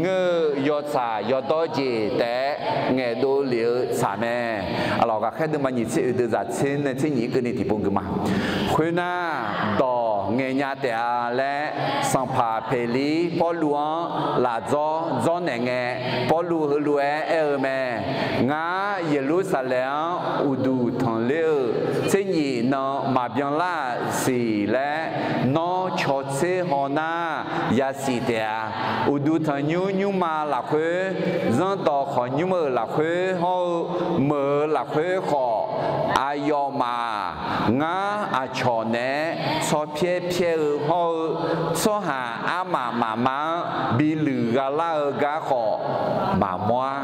ngeur-eu yawtsaq yawdawr jeq taef-aer ngaeqdov lef-eu tsaq mae. Arlawq, ghaqkhaer deuvma nyiq tser oeq deuq zaq tser nae tser nyiq-ir keuvni tiqpov geuf ma. Khoernar, dawq ngaeqnya taef-a laer, sanqpaq Peqlir Pawrluv-anr lafdzawr dzawrnaeq ngae, Pawrluv heulof-aer aer-eu mae. Ngar Yeqlursaqlaeq-anr uqduq tanqler-eu tser nyif nan maqbyan lar-aq siq laer, nawr cawtser haw nar, yasiq taef-a. Uqduq tanqnymr nymrma lafkhoer, zanrdawq khawqnymr-euq lafkhoer hawr-eu, meuq-eu lafkhoer khawf, Aqyawfmaf ngar aqcawq naeq-aer tsawrpyaer pyaer-eu hawr-eu, tsawrhaq armaf mafma-anr bi luiq gha lar-eu gar khawf, maqmawr-a,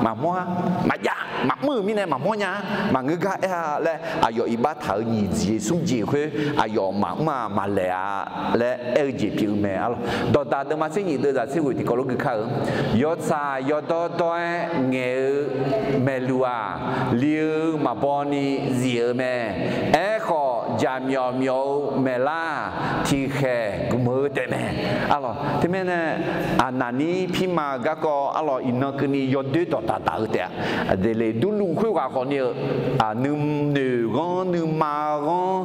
maqmawr-a, maqjav, maqmr-euq mirnae maqmawr nya-a, maqngeur gar aer-a laer aqyawf iqbax taq-euq nyiq jeq smr jeq khoer aqyawf maqmr-a, maqlaeq-a laer aer-eu jeq pyeuf-eu mae. Dawqdaq deuvma tser nyiq deuvzaq tser ghoeq tiqkawv lof gui kar-eu, yawtsaq yawdawr dawr-aer ngaeq-eu maeqluq-aq, li-eu maqbaw ni zif-eu mae. Aerkhawf, jaqmyawf myawf-eu maeqlar-aq, tiqkhaeq gmq-eu taef mae. Arlawq, teumirnae aqnaqnir pirma-eu garkawv arlawq iqnan keuvni yawdoer dawqdaq daq-eu taef-a. Aqdeqleq durluv khoerghaq khawfni-eu, nuinoeq ghanr nuima ghanr,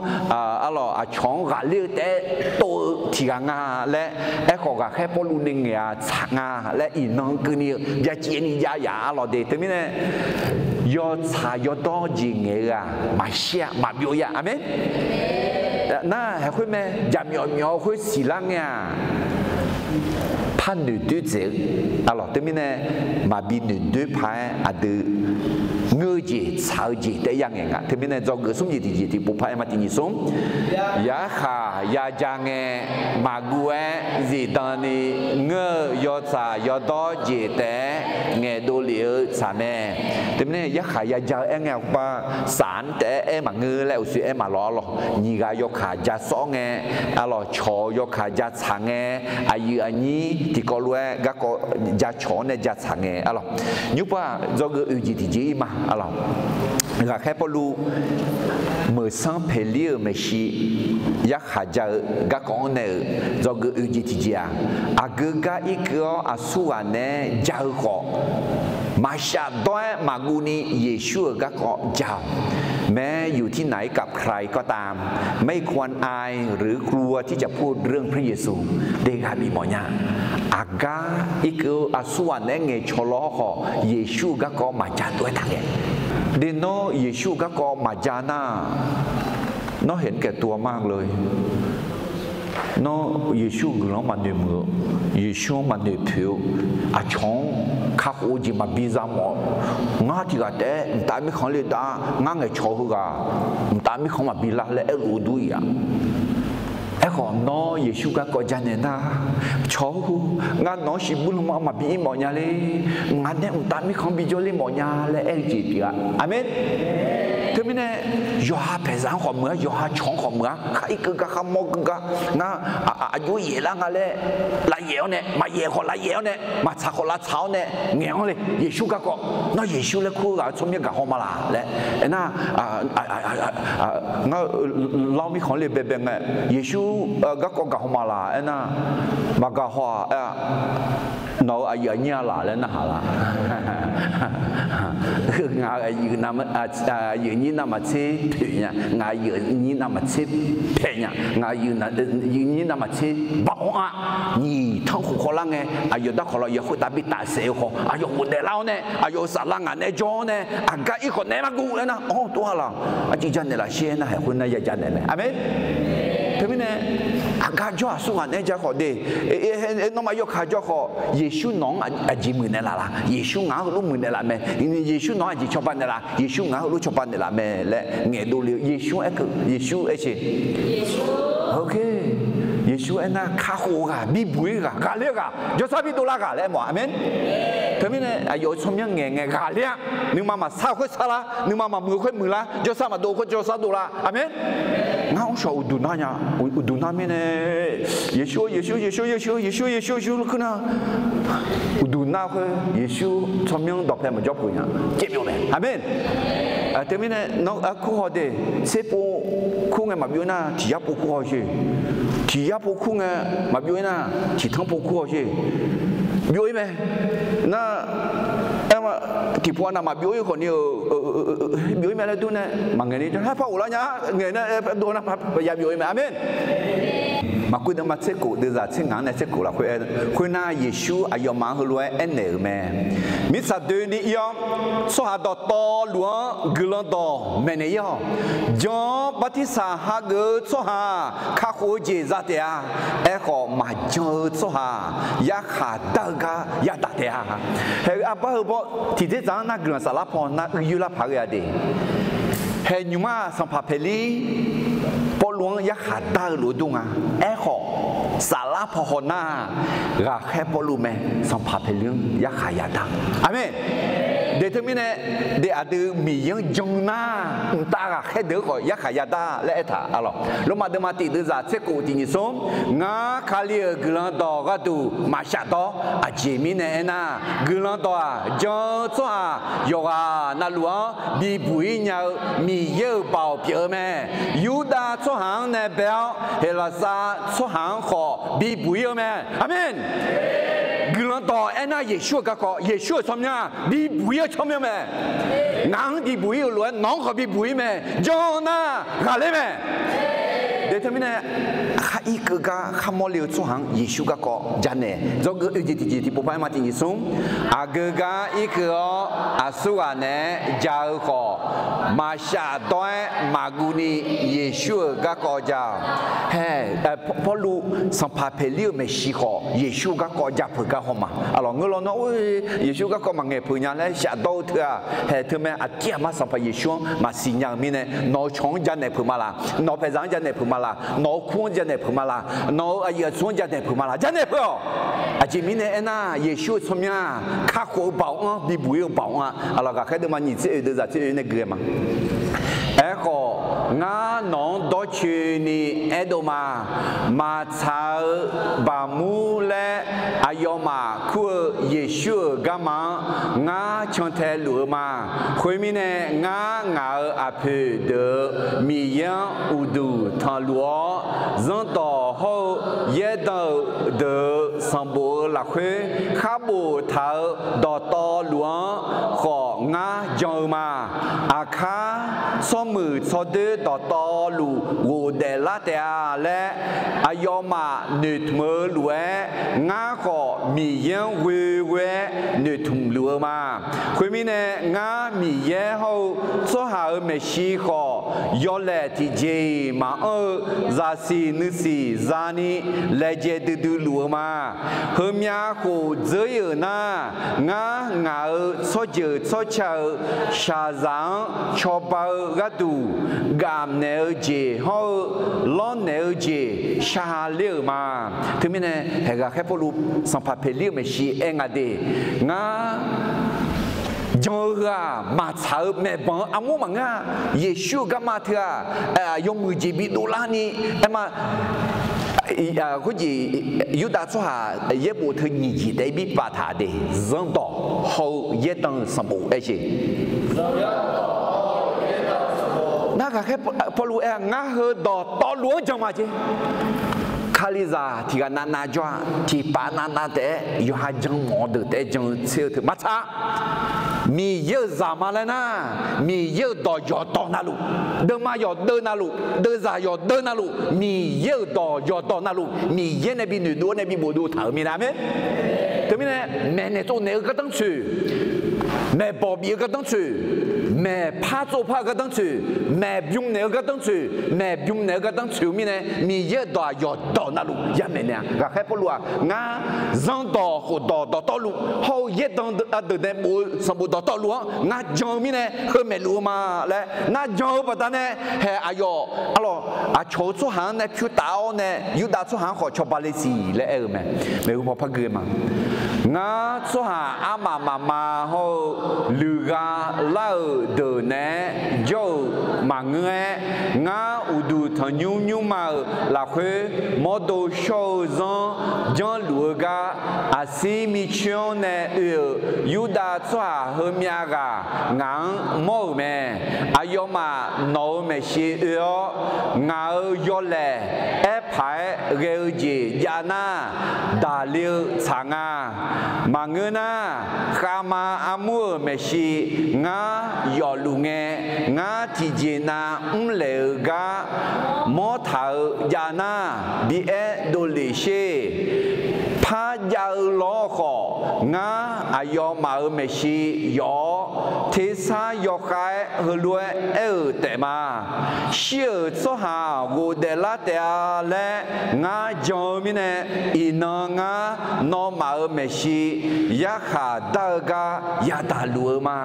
arlawq aqcawq-anr ghaqler-eu taef-aer tov-eu tiq ghaq nga laer, aerkhawf ghaqkhaer Pawrluv nae ngaeq-aq tsaq nga laer iqnan keuvni-eu byacaevni jav yaf arlawq de. Teumirnae yawtsaq yawdawr jeq ngaeq-eu-aq maqshir-a, maqbyov-ir-a. Aqmeq. Nar haeq khoer mae, jaqmyawf myawf-eu khoer siqlar ngae-aq, par noeqdoer dzaeq-eu, arlawq teumirnae maqbi noeqdoer paq-aer aqdui ngeur-eu jeq tsaq-eu jeq taef-aer ya ngaeq nga. Teumirnae dzawgeuf smr jeq tiqjeq tiqpov paq-aer ma tiq nyiq smr. Yarkhaq yaja ngae maqguv-aer zifdan ni ngeur-eu yawtsaq yawdawr jeq taef-aer ngaeqdov lef-eu tsaq mae. Teumirnae yarkhaq yaja-eu aer ngae-aq, khoerbar saf-anr taef-aer aer maqngeur laer uqshoe aer maqlawq arlawq. Nyiq ghaq yawkaq ja sawr ngae, arlawq cawq yawkaq ja tsaq ngae, aqyuif aqnyir tiqkawv lof-aer garkawv ja cawq-anr nae ja tsaq ngae arlawq. Nymrpov-aq dzawgeuf oeq jeq tiqjeq-ir ma arlawq. Ghaqkhaer Pawrluv meuq sanr paeqlir-euq maeqshi yarkhaq ja-eu garkawv-anr nae-euq dzawgeuf oeq jeq tiqjeq-aq, aqgeu gar irkeuv-awr aqsurghaq naeq-aer ja-eu khawf, maqshaf dawr-aer maqguv ni Yeqsur-euq garkawv ja-awq. แม้อยู่ที่ไหนกับใครก็ตาม ไม่ควรอายหรือกลัวที่จะพูดเรื่องพระเยซู Deuq ghaq bif mawf nya. Aqgar irkeuv-eu aqsurghaq naeq-aer ngaeqcawq law-awr khawf, Yeqsur-euq garkawv maqja dov-aer taq ghae. De nawr Yeqsur-euq garkawv maqja nar, nawr haeq-anr kaeq tov-a mar le. Nawr Yeqsur-euq guiqlanq-anr maqnoeq muiq-eu, Yeqsur-anr maqnoeq poeq-eu, aqcawq-anr kakhof-eu jeq maqbi za mawf-eu, ngar tiq ghaq taef-aer mqtav mirkhanq le dav, ngar ngaeqcawq heughaq mqtav mirkhanq maqbi lar laer aerluf-eu dur-ir-a. Aerkhawf nawr Yeqsur garkawv ja naeq nar, cawq-eu, ngar nawq-anr shiqbuir lanma maqbi ir mawf nya le, ngaq nae mqtav mirkhanq bijawr ler mawf nya laer aer-eu jeq pyeuf-a. Aqmeq. Teumirnae yawqha paeqzaq-anr khawf muiq-a, yawqha cawq-anr khawf muiq-a, khar irkeuv gar khar mawr keuv gar, ngar aqjox yaef lar nga laer, lafyaef-awr nae, maqyaef khawf lafyaef-awr nae, maqtsaq khawf lavtsaq-awr nae ngaeq-anr le. Yeqsur garkawv, nawr Yeqsur laer kur-eu ghaq-eu tsawrmyanr gaq haw ma laq laer aernar, ngar lar-awr mirkhanq le baebae ngae, Yeqsur garkawv gaq haw ma laq aernar, maqgaq haw-aq aer-a. Nawq-euq aqyuif aqnyir-a laq laer narhaq laq? Ngaq-euq aqyuif aqnyir navmaqtser poeq nya, ngaq aqyuif aqnyir navmaqtser paeq nya, ngaq aqyuif aqnyir navmaqtser bav-awr-a. Nyiq tanrkhof khawvlar ngae, aqyawf darkawq lawq yawkhoer taf bi tafsaef-eu khawf, aqyawf ghofdaef lar-awr nae, aqyawf-euq saflar ngaq nae jawr-awr nae, aqgar ir khawf naeq-aer mar guv laer nar, anr tov-a laq, arcuiv ja naeqlaf sher aernar, haeq khoernar ya ja naeq mae. Aqmeq. Teumirnae aqgar jawr aqsurghaq naeq-aer ja khawf de, nawmaf yawkaq jawr khawf, Yeqsur nawq-anr aqjeq muiqnaeq laf laq? Yeqsur ngaq-anr heulof muiqnaeq laf mae. Yeqsur nawq-anr aqjeq cawba naeq laf? Yeqsur ngaq-anr heulof cawba naeq laf mae laer ngaeqdov le-eu Yeqsur aer keuv, Yeqsur aer ce. Yeqsur aernar, kakhof-eu ghaq, bibuq-ir ghaq, ghaqler-eu ghaq, jawrsar bidov lar ghaq laer aer mawf-a. Aqmeq. Teumirnae aqyawf-euq tsawrmyanr ngaeq ngae ghaqler-a. Nuima maqsar-eu khoer sar lar, nuima maqmuiq-eu khoer muiq lar, jawrsar maqdov-eu khoer jawrsar dov lar. Aqmeq. Ngar-anr shawq uqduq nar nya. Uqduq nar mirnae, Yeqsur-or, Yeqsur, Yeqsur, Yeqsur, Yeqsur, Yeqsur, Yeqsur laer kur nar, uqduq nar khoer Yeqsur tsawrmyanr dawqpae maqjawr peuq nya. Caev byov mae. Aqmeq. Teumirnae nawr arkur haw de, tserpov kur ngae maqbyov nar, tiq yar pov kur haw sher. Tiq yar pov kur ngae maqbyov-ir nar, tiq tanr pov kur haw sher. Byov-ir mae. Nar, aer ma, tiqpov-a nav maqbyov-ir khawfni-eu, byov-ir mae laer dur nae maqngaeq ni, haer par ghoflar nya, ngaeq nar, aer par dov nar, ya byov-ir mae. Aqmeq. Maqkuv deuvma tser kof deuvzaq tser ngaq-anr nae tser kof lafkhoer aer, khoernar Yeqsur aqyawfmaf-anr heulof-aer aernaeq-euq mae. Mirtsaq doeni ir-awr, tsawrhaq dawqtawvluf-anr guiqlanq dawq maeqnaeq ir-awq. Jan-anr bartirsaq hageuf-eu tsawrhaq-aq, kakhof-eu jeq za taef-a. Aerkhawf, maqjan-eu tsawrhaq-aq, yarkhaq dar-eu gar yadaq taef-a. Haeq-eu arbar heu baw tiqdzer dzaq-anr nar guiqlanq saflar paw nar uiq yoerlar paq ghae-a de. Haeq nymq-mr-aq, sanqpaq Peqlir Pawrluv-anr yarkhaq dar-eu lof-aer dur nga. Aerkhawf, saflar paw haw nar, ghaqkhaer Pawrluv mae, sanqpaq Peqlir-anr yarkhaq yadar. Aqmeq. Deq teumirnae, deq aqdui Miqyaer-anr jan nar, mqtav ghaqkhaer deuq-anr khawf yarkhaq yadar laer aertaq-a lawq. Lormav deuvma tiq deuvzaq tser khof tiq nyiq smr, ngar Kali-euq guiqlanq dawq gharduq maqshaf dawr. Aqjeq mirnae aernar, guiqlanq dawq-aq, jan-eu tsawrhaq yawqghaq navluf-anr bibuq-ir nya-eu Miqyaer-euq baoq pyeuf-eu mae. Yurdav tsawrhaq-anr nae bae-awr, Heqlaqsar tsawrhaq-anr khawf bibuq-ir-eu mae. Aqmeq. Guiqlanq dawq aernar, Yeqsur-euq garkawv, Yeqsur-euq tsawrmyanr-aq, bibuq-ir-eu tsawrmyanr mae. Ngaq-anr bibuq-ir-euq lof-aer nawq-anr khawf bibuq-ir mae. Jan nar ghaqler mae. Deq teumirnae, khar irkeuv gar khar mawrle-eu tsawrhaq-anr Yeqsur garkawv janaeq. Dzawgeuf oeq jeq tiqjeq tiqpov par-aer ma tiq nyiq smr. Aqgeu gar irkeuv-awr aqsurghaq naeq-aer ja-eu khawf, maqshaf dawr-aer maqguv ni Yeqsur-euq garkawv ja-awq. Hae, Pawrluv sanqpaq Peqlir-euq maeqshi khawf Yeqsur-eu garkawv ja peuq gar haw ma. Aqlawq ngeur lawnmr-anr or, Yeqsur garkawv maqngaeq peuq nya laer shafdawr-eu teu-aq, hae teumae aqdir aqma sanqpaq Yeqsur-anr maqsiq nya-euq mirnae, nawq-eu cawq-anr janaeq peuq ma laq, nawq-eu paeqzaq-anr janaeq peuq ma laq, nawq-eu kur-anr janaeq peuq ma laq, nawq-eu aqyuif aqtsu-anr janaeq peuq ma laq, janaeq peuq-awq. Aqjeq mirnae aernar, Yeqsur-euq tsawrmyanr-aq, kakhof-eu baoq-anr bibuq-ir-eu baoq-anr-a. Aqlawq ghaqkhaer deuvma nyiq tser oeq deuvzaq tser oeq nae gui-aer ma. Aerkhawf, ngar nawq-anr dawrcoeni aerdov ma. Maqtsaq-eu baqmur laer aqyawfmaf kur-eu Yeqsur-euq garma-anr ngar cantae luf-eu ma. Khoermirnae, ngar ngaq-euq aqpoeq deuq-euq Miqyaer-anr uqduq tanqluf-awr, zanrdawq hawr-eu yaerdan-euq deuq-euq sanqbof-eu lafkhoer khar boftaq-euq dawqtawvluf-anr khawf ngar jan-eu ma. Aqkar tsawrmuiq tsawrdoer dawqtawvluf ghofdaef lar taef-a laer aqyawfmaf noeqtmq-eu lof-aer, ngar khawf Miqyaer-anr ghoeghoe-aer noeqtmq luf-eu ma. Khoermirnae, ngar Miqyaer hawr-eu tsawrhaq-euq maeqshi khawf, yawlaeq tiqjeq-iq maqanr-eu zaqsiq nuisiq zani laejae duidui luf-eu ma. Heumyav khof dzeur-ir-euq nar, ngar ngaq-euq tsawrjeuq tsawrca-euq shaqzaq-anr cawba-eu gharduq, gamq naeq-eu jeq hawr-eu lawrnaeq-eu jeq shar ler-euq ma. Teumirnae, haeq ghaqkhaer Pawrluv sanqpaq Peqlir-euq maeqshi aer nga de, ngar jan-eu heu-aq, maqtsaq-eu maeqbanq-eu armur maqngeur-a. Yeqsur-euq garma teu-aq, yawmuiq jeq bidov larni aer ma. Khoerjeq, Yurdav tsawrhaq yaerbof teu nyiq jeq taef-aer bir paftaq de, zanrdawq hawr-eu yaerdan-euq sanqbof aer jeq. Nar ghaqkhaer Pawrluv aer-a, ngar heu dawqtawvluf-anr jan ma jeq. Kalizaq tiqghaq navnav jawr-a, tiqpav navnav taef-aer yawqha jan mawf-eu deuq taef-aer jan-eu tser-eu teu maqtsaq. Miqyaer-euq zaqma laer nar, Miqyaer-euq dawq yawqdawq navluf, deuvma yawqdeuv navluf, deuvzaq yawqdeuv navluf, Miqyaer-euq dawq yawqdawq navluf, Miqyaer nae bi noeqdov-awr nae bi bofdov taq-euq minav mae. Teumirnae, maeqnaeq tsovnaeq-eu gardanr tsoeq, maeqbawq bif-eu gardanr tsoeq, maeqpar tsovpar-eu gardanr tsoeq, maeqbymr naeq-eu gardanr tsoeq, maeqbymr naeq-eu gardanr tsoeq-eu mirnae, Miqyaer-euq dawq-aq yawqdawq navluf yamaeq naeq-a. Ghaqkhaer Pawrluv-aq, ngar zanrdawq khofdawq dawqtawvluf hawr-eu yaerdan ardeuq nae bof-eu sanqbof dawqtawvluf-anr ngar jan-eu mirnae heu maeqluf-eu ma laer ngar jan-eu baqdanae, haeq aqyawf arlawq aqcawq-eu tsawrhaq-anr nae pyur taf-awr nae Yurdav tsawrhaq-anr khawf cawba le siq laer aer-eu mae. Maeqhu paw par gui-eu ma. Ngar tsawrhaq armaf mafma hawr-eu luiqgha lar-euq deuq naeq-aer jawr-euq maqngeur-aer, ngar uqduq tanqnymr nymrma-euq lafkhoer mawrdo shawr-eu zanr janrluf-eu gar, aqsir micaer-anr nae oe-euq Yurdav tsawrhaq heumyav ghaq ngaq-anr mawr-euq mae. Aqyawfmaf nawq-euq maeqshi oe-awr, ngaq-euq yawlaeq aerpaq-aer ghae-eu jeq jav nar, daqle-eu tsaq nga. Maqngeur nar, khavma armur-euq maeqshi ngar yawfluf ngae, ngar tiqjeqnav mrlaeq-eu gar mawr taq-eu jav nar, bi aer dovlef sher. Par jav-eu lawr khawf, ngar aqyawfmaf-euq maeqshi yawf-awr, tersar yawkhav-aer heulof-aer aer-euq taef ma. Shir-euq tsawrhaq ghofdaef lar taef-a laer ngar jan-eu mirnae, iqnan ngar nawmaf-euq maeqshi yarkhaq dar-eu gar yadaq luf-eu ma.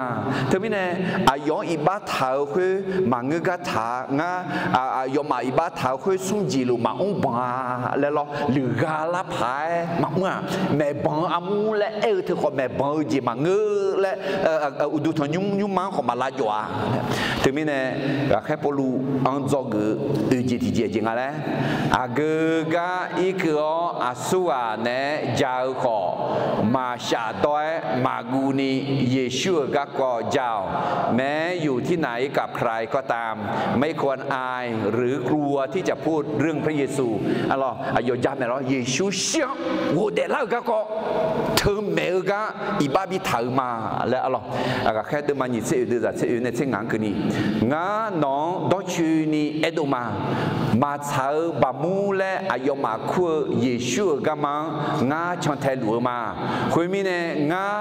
Teumirnae, aqyawf-anr iqbax taq-eu khoer maqngeur gar taq-a. Ngar aqyawfmaf iqbax taq-eu khoer smr jeq luf maqmr banq-a laer lawr, luiqgha lar paq-aer maqmr-aq, maeqbanq-eu armur laer aer-eu teu khawf, maeqbanq-eu jeq maqngeur laer, uqduq tanqnymr nymrma-anr khawf maq lavjawf-a. Teumirnae, ghaqkhaer Pawrluv-anr dzawgeuf-eu oeq jeq tiqjeq aqjeq nga laer, aqgeu gar irkeuv-awr aqsurghaq naeq-aer ja-eu khawf, maqshaf dawr-aer maqguv ni Yeqsur-euq garkawv ja-awq. แม้อยู่ที่ไหนกับใครก็ตาม ไม่ควรอายหรือกลัวที่จะพูดเรื่องพระเยซู Aqlawq, aqyawf ja maeq lawr, Yeqsur shir-anr ghofdaef lar-euq garkawv, teumaeq-eu gar iqbax bitaq-euq ma laer. Aqlawq, ghaqkhaer deuvma nyiq tser oeq deuvzaq tser oeq nae tser ngaq-anr keuvni, ngar nawq-anr dawrcoeni aerdov ma. Maqtsaq-eu baqmur laer aqyawfmaf kur-eu Yeqsur-euq garma-anr ngar cantae luf-eu ma. Khoermirnae, ngar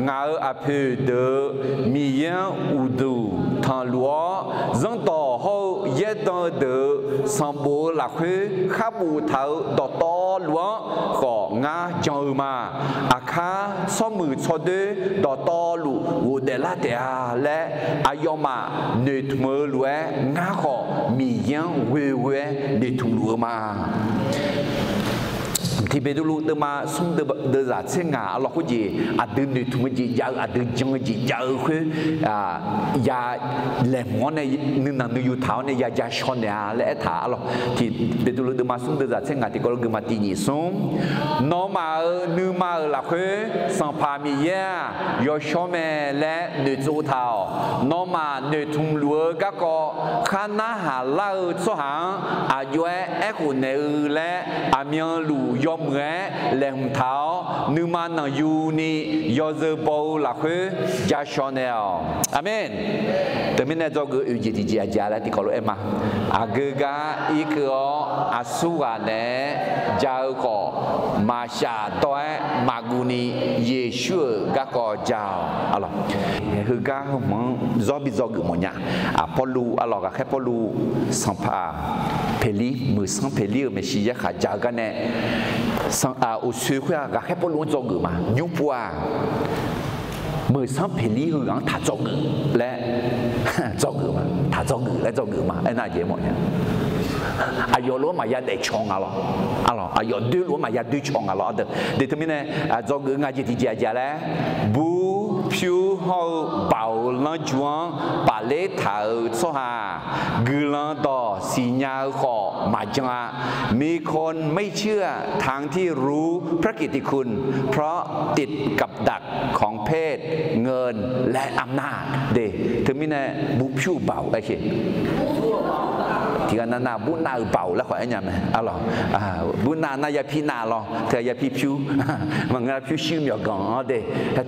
ngaq-euq aqpoeq deuq-euq Miqyaer-anr uqduq tanqluf-awr, zanrdawq hawr-eu yaerdan-eu deuq-euq sanqbof-eu lafkhoer kharbuf taq-euq dawqtawvluf-anr khawf ngar jan-eu ma. Aqkar tsawrmuiq tsawrdoer dawqtawvluf ghofdaef lar taef-a laer aqyawfmaf noeqtmq-eu lof-aer, ngar khawf Miqyaer-anr ghoeghoe-aer noeqtmq luf-eu ma. Tiqbeqduvluv deuvma smr deuvzaq tser ngaq, aqlawq khoerjeq aqdui noeqtmq-eu jeq jav-eu, aqdui jan-eu jeq jav-eu khoer, ya laeqhmq-awr nae nuinanq nuiyu taq-awr nae ya ja shaw naeq-a laer aertaq. Aqlawq, Tiqbeqduvluv deuvma smr deuvzaq tser ngaq tiqkawv lof geufma tiq nyiq smr, nawmaf-euq nuima-euq lafkhoer Sanqpaq Miqyaer-aq yawshawr mae laer noeqtsov taq-awq. Nawmaf noeqtmq luf-eu garkawv khar narhaq lar-eu tsawrhaq-anr aq jov-aer aerkhof naeq-eu laer, aqmyanluf yawmuiq-aer laeqhmq taq-awr, nuima nanqyuni yawzeu baw-eu lafkhoer ja shaw naeq-awq. Aqmeq. Teumirnae dzawgeuf oeq jeq tiqjeq aqjeq laer tiqkawv lof-aer ma. Aqgeu gar irkeuv-awr aqsurghaq naeq-aer ja-eu khawf, maqshaf dawr-aer maqguv ni Yeqsur-euq garkawv ja-awq. Aqlawq, heugar heuhmq-anr zawr bi dzawgeuf mawfnya. Aq, Pawrluv, aqlawq, ghaqkhaer Pawrluv, sanqpaq Peqlir, meuqsanr Peqlir-euq maeqshi yarkhaq ja-eu gar nae, uqsoe khoer-aq, ghaqkhaer Pawrluv-anr dzawgeuf ma. Nymrpov-aq, meuqsanr Peqlir heughaq-anr taq dzawgeuf laer dzawgeuf ma. Taq dzawgeuf laer dzawgeuf ma. Aernar aqjeq mawfnya. Aqyawf lof-aer maqya daefcaw nga lawr. Aqlawq, aqyawf doer lof-aer maqya doercaw nga lawr. Aqdui, de teumirnae, dzawgeuf nga jeq tiqjeq aqjeq laer, bur pyur hawr-eu baoq-euq lanrju-anr pafler taq-euq tsawrhaq, guiqlanq dawq siqnya-eu khawf maqjan-a. มีคนไม่เชื่อ ทั้งที่รู้พระกิตติคุณ เพราะติดกับดักของเพศ เงิน และอำนาจ de. Teumirnae bur pyur-euq baoq aer-eu tiqghaq navnav bur nav-euq baoq laer khawf aernya mae. Aqlawq, bur nav nar yapir nav lawr, teu yapir pyur, maqngeur pyur shir myawqganq-anr de.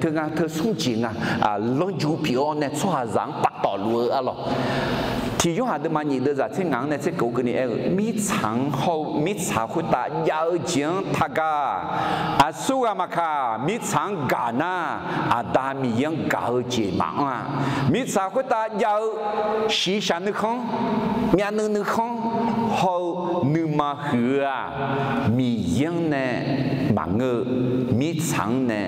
Teu nga teu smr jeq nga, lanrju pyeuf-awr nae tsawrhaqzaq-anr paftawf luf-eu aqlawq. Tiq Yorhaq deuvma nyiq deuvzaq tser ngaq-anr nae tser keuv keuvni aer-eu, mirtsaq-anr hawr-eu mirtsaq khoertav jav-eu jeq-anr taqgaq. Aqsurghaq maqkaq, mirtsaq-anr gaq nar, Aqda Miqyaer-anr gaq-eu jeq maqanr-a. Mirtsaq khoertav jav-eu shiqshaq nuikhanr, myavnuiv nuikhanr hawr-eu nuima huiq-eu-aq, Miqyaer-anr nae maqngeur-eu, mirtsaq-anr nae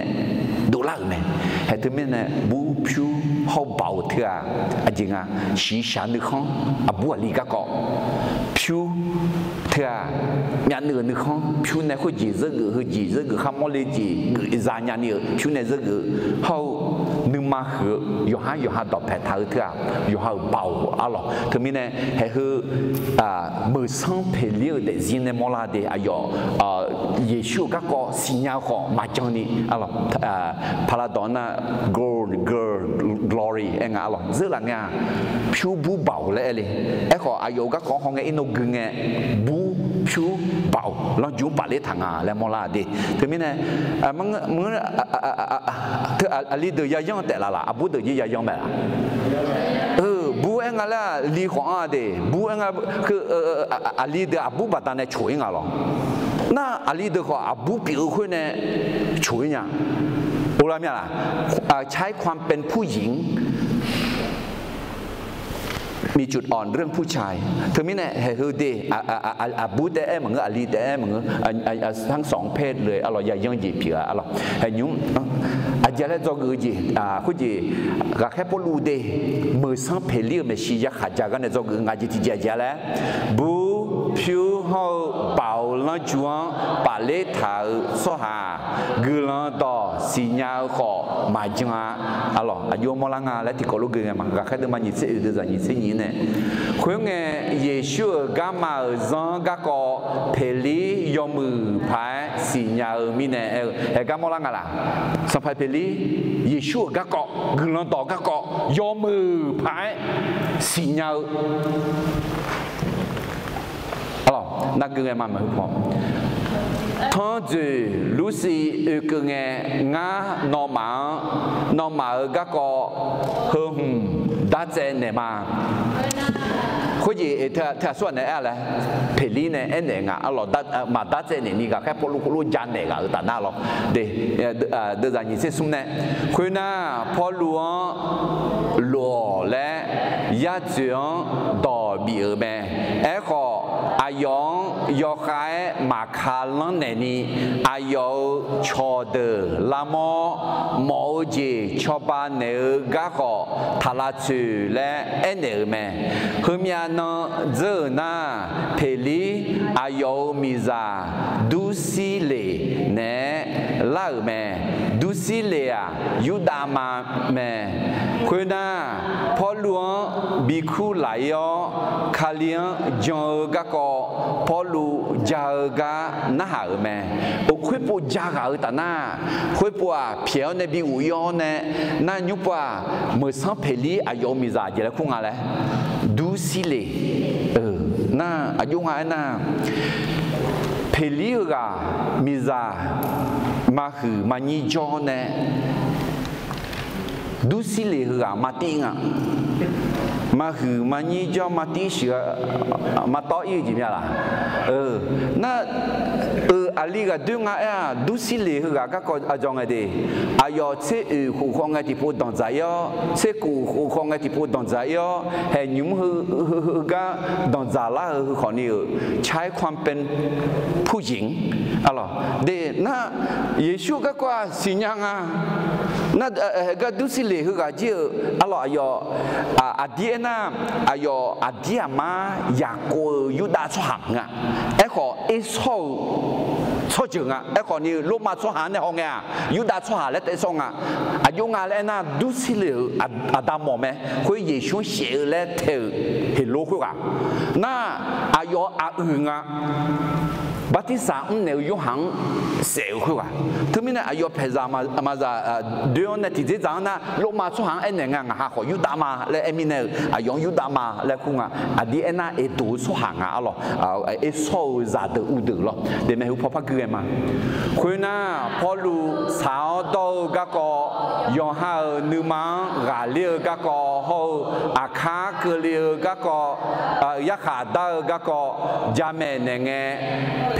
dovlar-euq mae. Haeq teumirnae bur pyur hawr-eu baoq teu-aq, aqjeq nga, shiqshaq nuikhanr, aqbur aqli garkawv, pyur teu-aq, myavnuiv-euq nuikhanr pyur nae khoerjeq zeur geuf, heujeq zeur geuf, kharmawr le jeq geuf zanya ni-euq pyur nae zeur geuf-eu hawr-eu, nuima huiq-eu yawqhar yawqha dawqpae taq-eu teu-aq, yawqha-euq baoq aqlawq. Teumirnae haeq heu meuqsanr Peqlir-euq daefzir nae mawrlar de, aqyawf Yeqsur-euq garkawv siqnya-eu khawf maqjan ni aqlawq. Paqlaqdawq nar, gold, girl, glory aer nga aqlawq. Zeur laf ngae-aq, pyur bur baoq laer aer le. Aerkhawf aqyawf-euq garkawv hawngae irnov gui ngae, bur pyur baoq lanrju-anr pafler taq nga laer mawrlar de. Teumirnae, teu aqli deuq yayanr taef laf laf, aqbur deuq jir yayanr mae laf. Bur aer nga laer li khawf anr-a de, bur aer nga, aqli deuq aqbur baqdanae coq-ir nga lawq. Nar aqli deuq khawf aqbur pyeuf-eu khoer nae coq-ir nya. Or lar mya laq? ใช้ความเป็นผู้หญิง มีจุดอ่อนเรื่องผู้ชาย teumirnae haeq heu de, aqbur taef-aer maqngeur, aqli taef-aer maqngeur, ทั้งสองเพศเลย arlawq, yayanr jeq pyeuf-a arlawq. Haeq nymr aqjeq laer dzawgeuf-eu jeq, khoerjeq, ghaqkhaer Pawrluv de, meuqsanr Peqlir-euq maeqshi yakhaq ja gar nae dzawgeuf-eu nga jeq tiqjeq aqjeq laer, bur pyur hawr-eu baoq-eu lanrju-anr pafler taq-euq tsawrhaq-aq, guiqlanq dawq siqnya-eu khawf maqjan-a. Arlawq, aqjox mawrlar nga laer tiqkawv lof gui ngae ma. Ghaqkhaer deuvma nyiq tser oeq deuvzaq nyiq tser nyiq nae, khoerngae, Yeqsur-euq garma-euq zanr garkawv Peqlir yawmuiq paq-aer siqnya-eu mirnae aer-eu, haeq gar mawrlar nga laq? Sanqpaq Peqlir, Yeqsur-euq garkawv, guiqlanq dawq garkawv yawmuiq paq-aer siqnya-eu, arlawq, nar gui ngae ma maqhu paw. Tanrdzoeq lursiv oekeuv ngae, ngar nawmaf-anr, nawmaf-euq garkawv heu hmq dartsaev naeq ma. Khoerjeq teu aqsurghaq nae aer-a laer, Peqlir nae aernaeq nga, arlawq, maqdartsaev naeq ni ghaqkhaer Pawrluv khoerlof janaeq ghaq-euq taf nar lawr. De, deuvzaq nyiq tser smr nae, khoernar, Pawrluv-anr lof-awq laer yar dzoeq-anr dawq bif-euq mae. Aerkhawf, aqyawf-anr yawkhav-aer maqka lanr naeqni, aqyawf-euq cawqdeuq lavmawr, mawf-eu jeq cawba naeq-eu garkawv taq lavtsoeq laer aernaeq-euq mae. Heumyav nan dzeur-euq nar, Peqlir aqyawf-euq miqzaq Dursirleq naeq-aer lar-euq mae. Dursirleq-aq, Yurdav ma mae. Khoernar, Pawrluv-anr bikur laf-ir-awr, Kali-anr jan-eu garkawv Pawrluv ja-eu gar narhaq-euq mae. Khoerpov ja ghaq-euq taf nar, khoerpov-aq pyaeq-awr nae bi ghof-ir-awr nae, nar nymr pov-aq, meuqsanr Peqlir aqyawf-euq miqzaq jeq laer kur nga laer, Dursirleq. Nar aqjox nga aernar, Peqlir heughaq miqzaq maqhuiq maqnyir jawr nae, Dursirleq heughaq martir nga. Maqhuiq maqnyir jawr martir shiq-a, martawv ir-eu jeq mya laq? Nar, euq aqli ghaq doer nga aer-aq, Dursirleq heughaq garkawv aqdzawq ngae de. Aqyawf tser oeq khof khawf ngae tiqpov danqdzaq-ir-awr, tser kof khof khawf ngae tiqpov danqdzaq-ir-awr, haeq nymq heu, heu, heu gar danqdzaq lar-eu heu khawf ni-euq ใช้ความเป็นผู้หญิง arlawq. De, nar, Yeqsur garkawv-aq siqnya nga. Nar, haeq gar Dursirleq heughaq jir-euq arlawq, aqyawf, aqdir aernar, aqyawf aqdir aqmar yaqkov-eu Yurdav tsawrhaq nga. Aerkhawf, ersawr-eu tsawrjeuq nga. Aerkhawf ni, Lormav tsawrhaq-anr nae haw ngae-aq, Yurdav tsawrhaq laer taef sawr nga. Aqjox nga laer aernar, Dursirleq-euq aqda mawf mae. Khoer Yeqsur-anr shaef-eu laer tae-euq Heqlor khoerghaq. Nar, aqyawf aqyuif nga. Bartirsaq mrnaeq-eu Yorhaq-anr saef-euq khoerghaq. Teumirnae aqyawf paeqzaq maqzaq doer-anr nae tiqdzerdzaq-anr nar, Lormav tsawrhaq-anr aernaeq nga, ngaq ha khawf Yurdav ma laer aer mirnae-euq, aqyawf-anr Yurdav ma laer kur nga. Aqdir aernar, Eqdoq-eu tsawrhaq nga arlawq. Ersawr-eu zaqdeuq uvdeuq lawr. Daef mae, hu paw par gui ghae ma. Khoernar, Pawrluv tsaq-awr dawr-eu garkawv, yawqha-euq nuima-anr ghaqler-eu garkawv hawr-eu, aqkar keuvle-eu garkawv, yarkhaq dar-eu garkawv jamaeq naeq ngae,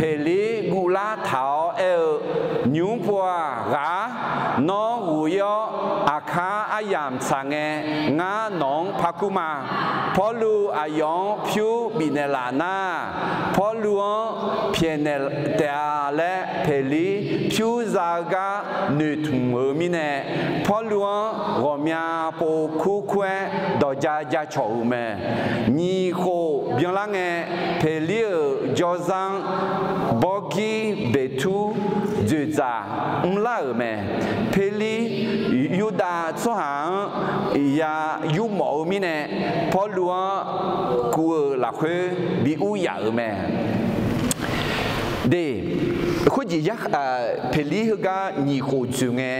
Peqlir guvlar taq-awr aer-eu, Nymr pov-aq ghaq-ar, nawr ghof-ir-awr aqkar aryamq tsaq ngae, ngar nawq-anr par kur ma. Pawrluv aqyawf-anr pyur bifnaeq laf nar, Pawrluv-anr pyaeqnaeq taef-a laer Peqlir pyur za-eu gar noeqtmq-eu mirnae, Pawrluv-anr ghawqmya pov kur kur-aer dawq ja ja cawq-euq mae. Nyiq khof byanlar ngae, Peqlir-euq jawrzar-anr Bawrgir Beqtur dzoeqdzaq mrlar-euq mae. Peqlir Yurdav tsawrhaq-anr ya yurmawf-eu mirnae, Pawrluv-anr kuv-euq lafkhoer bi ur yaf-euq mae. De, khoerjeq, Peqlir heugar nyiq khof dzoeq ngae,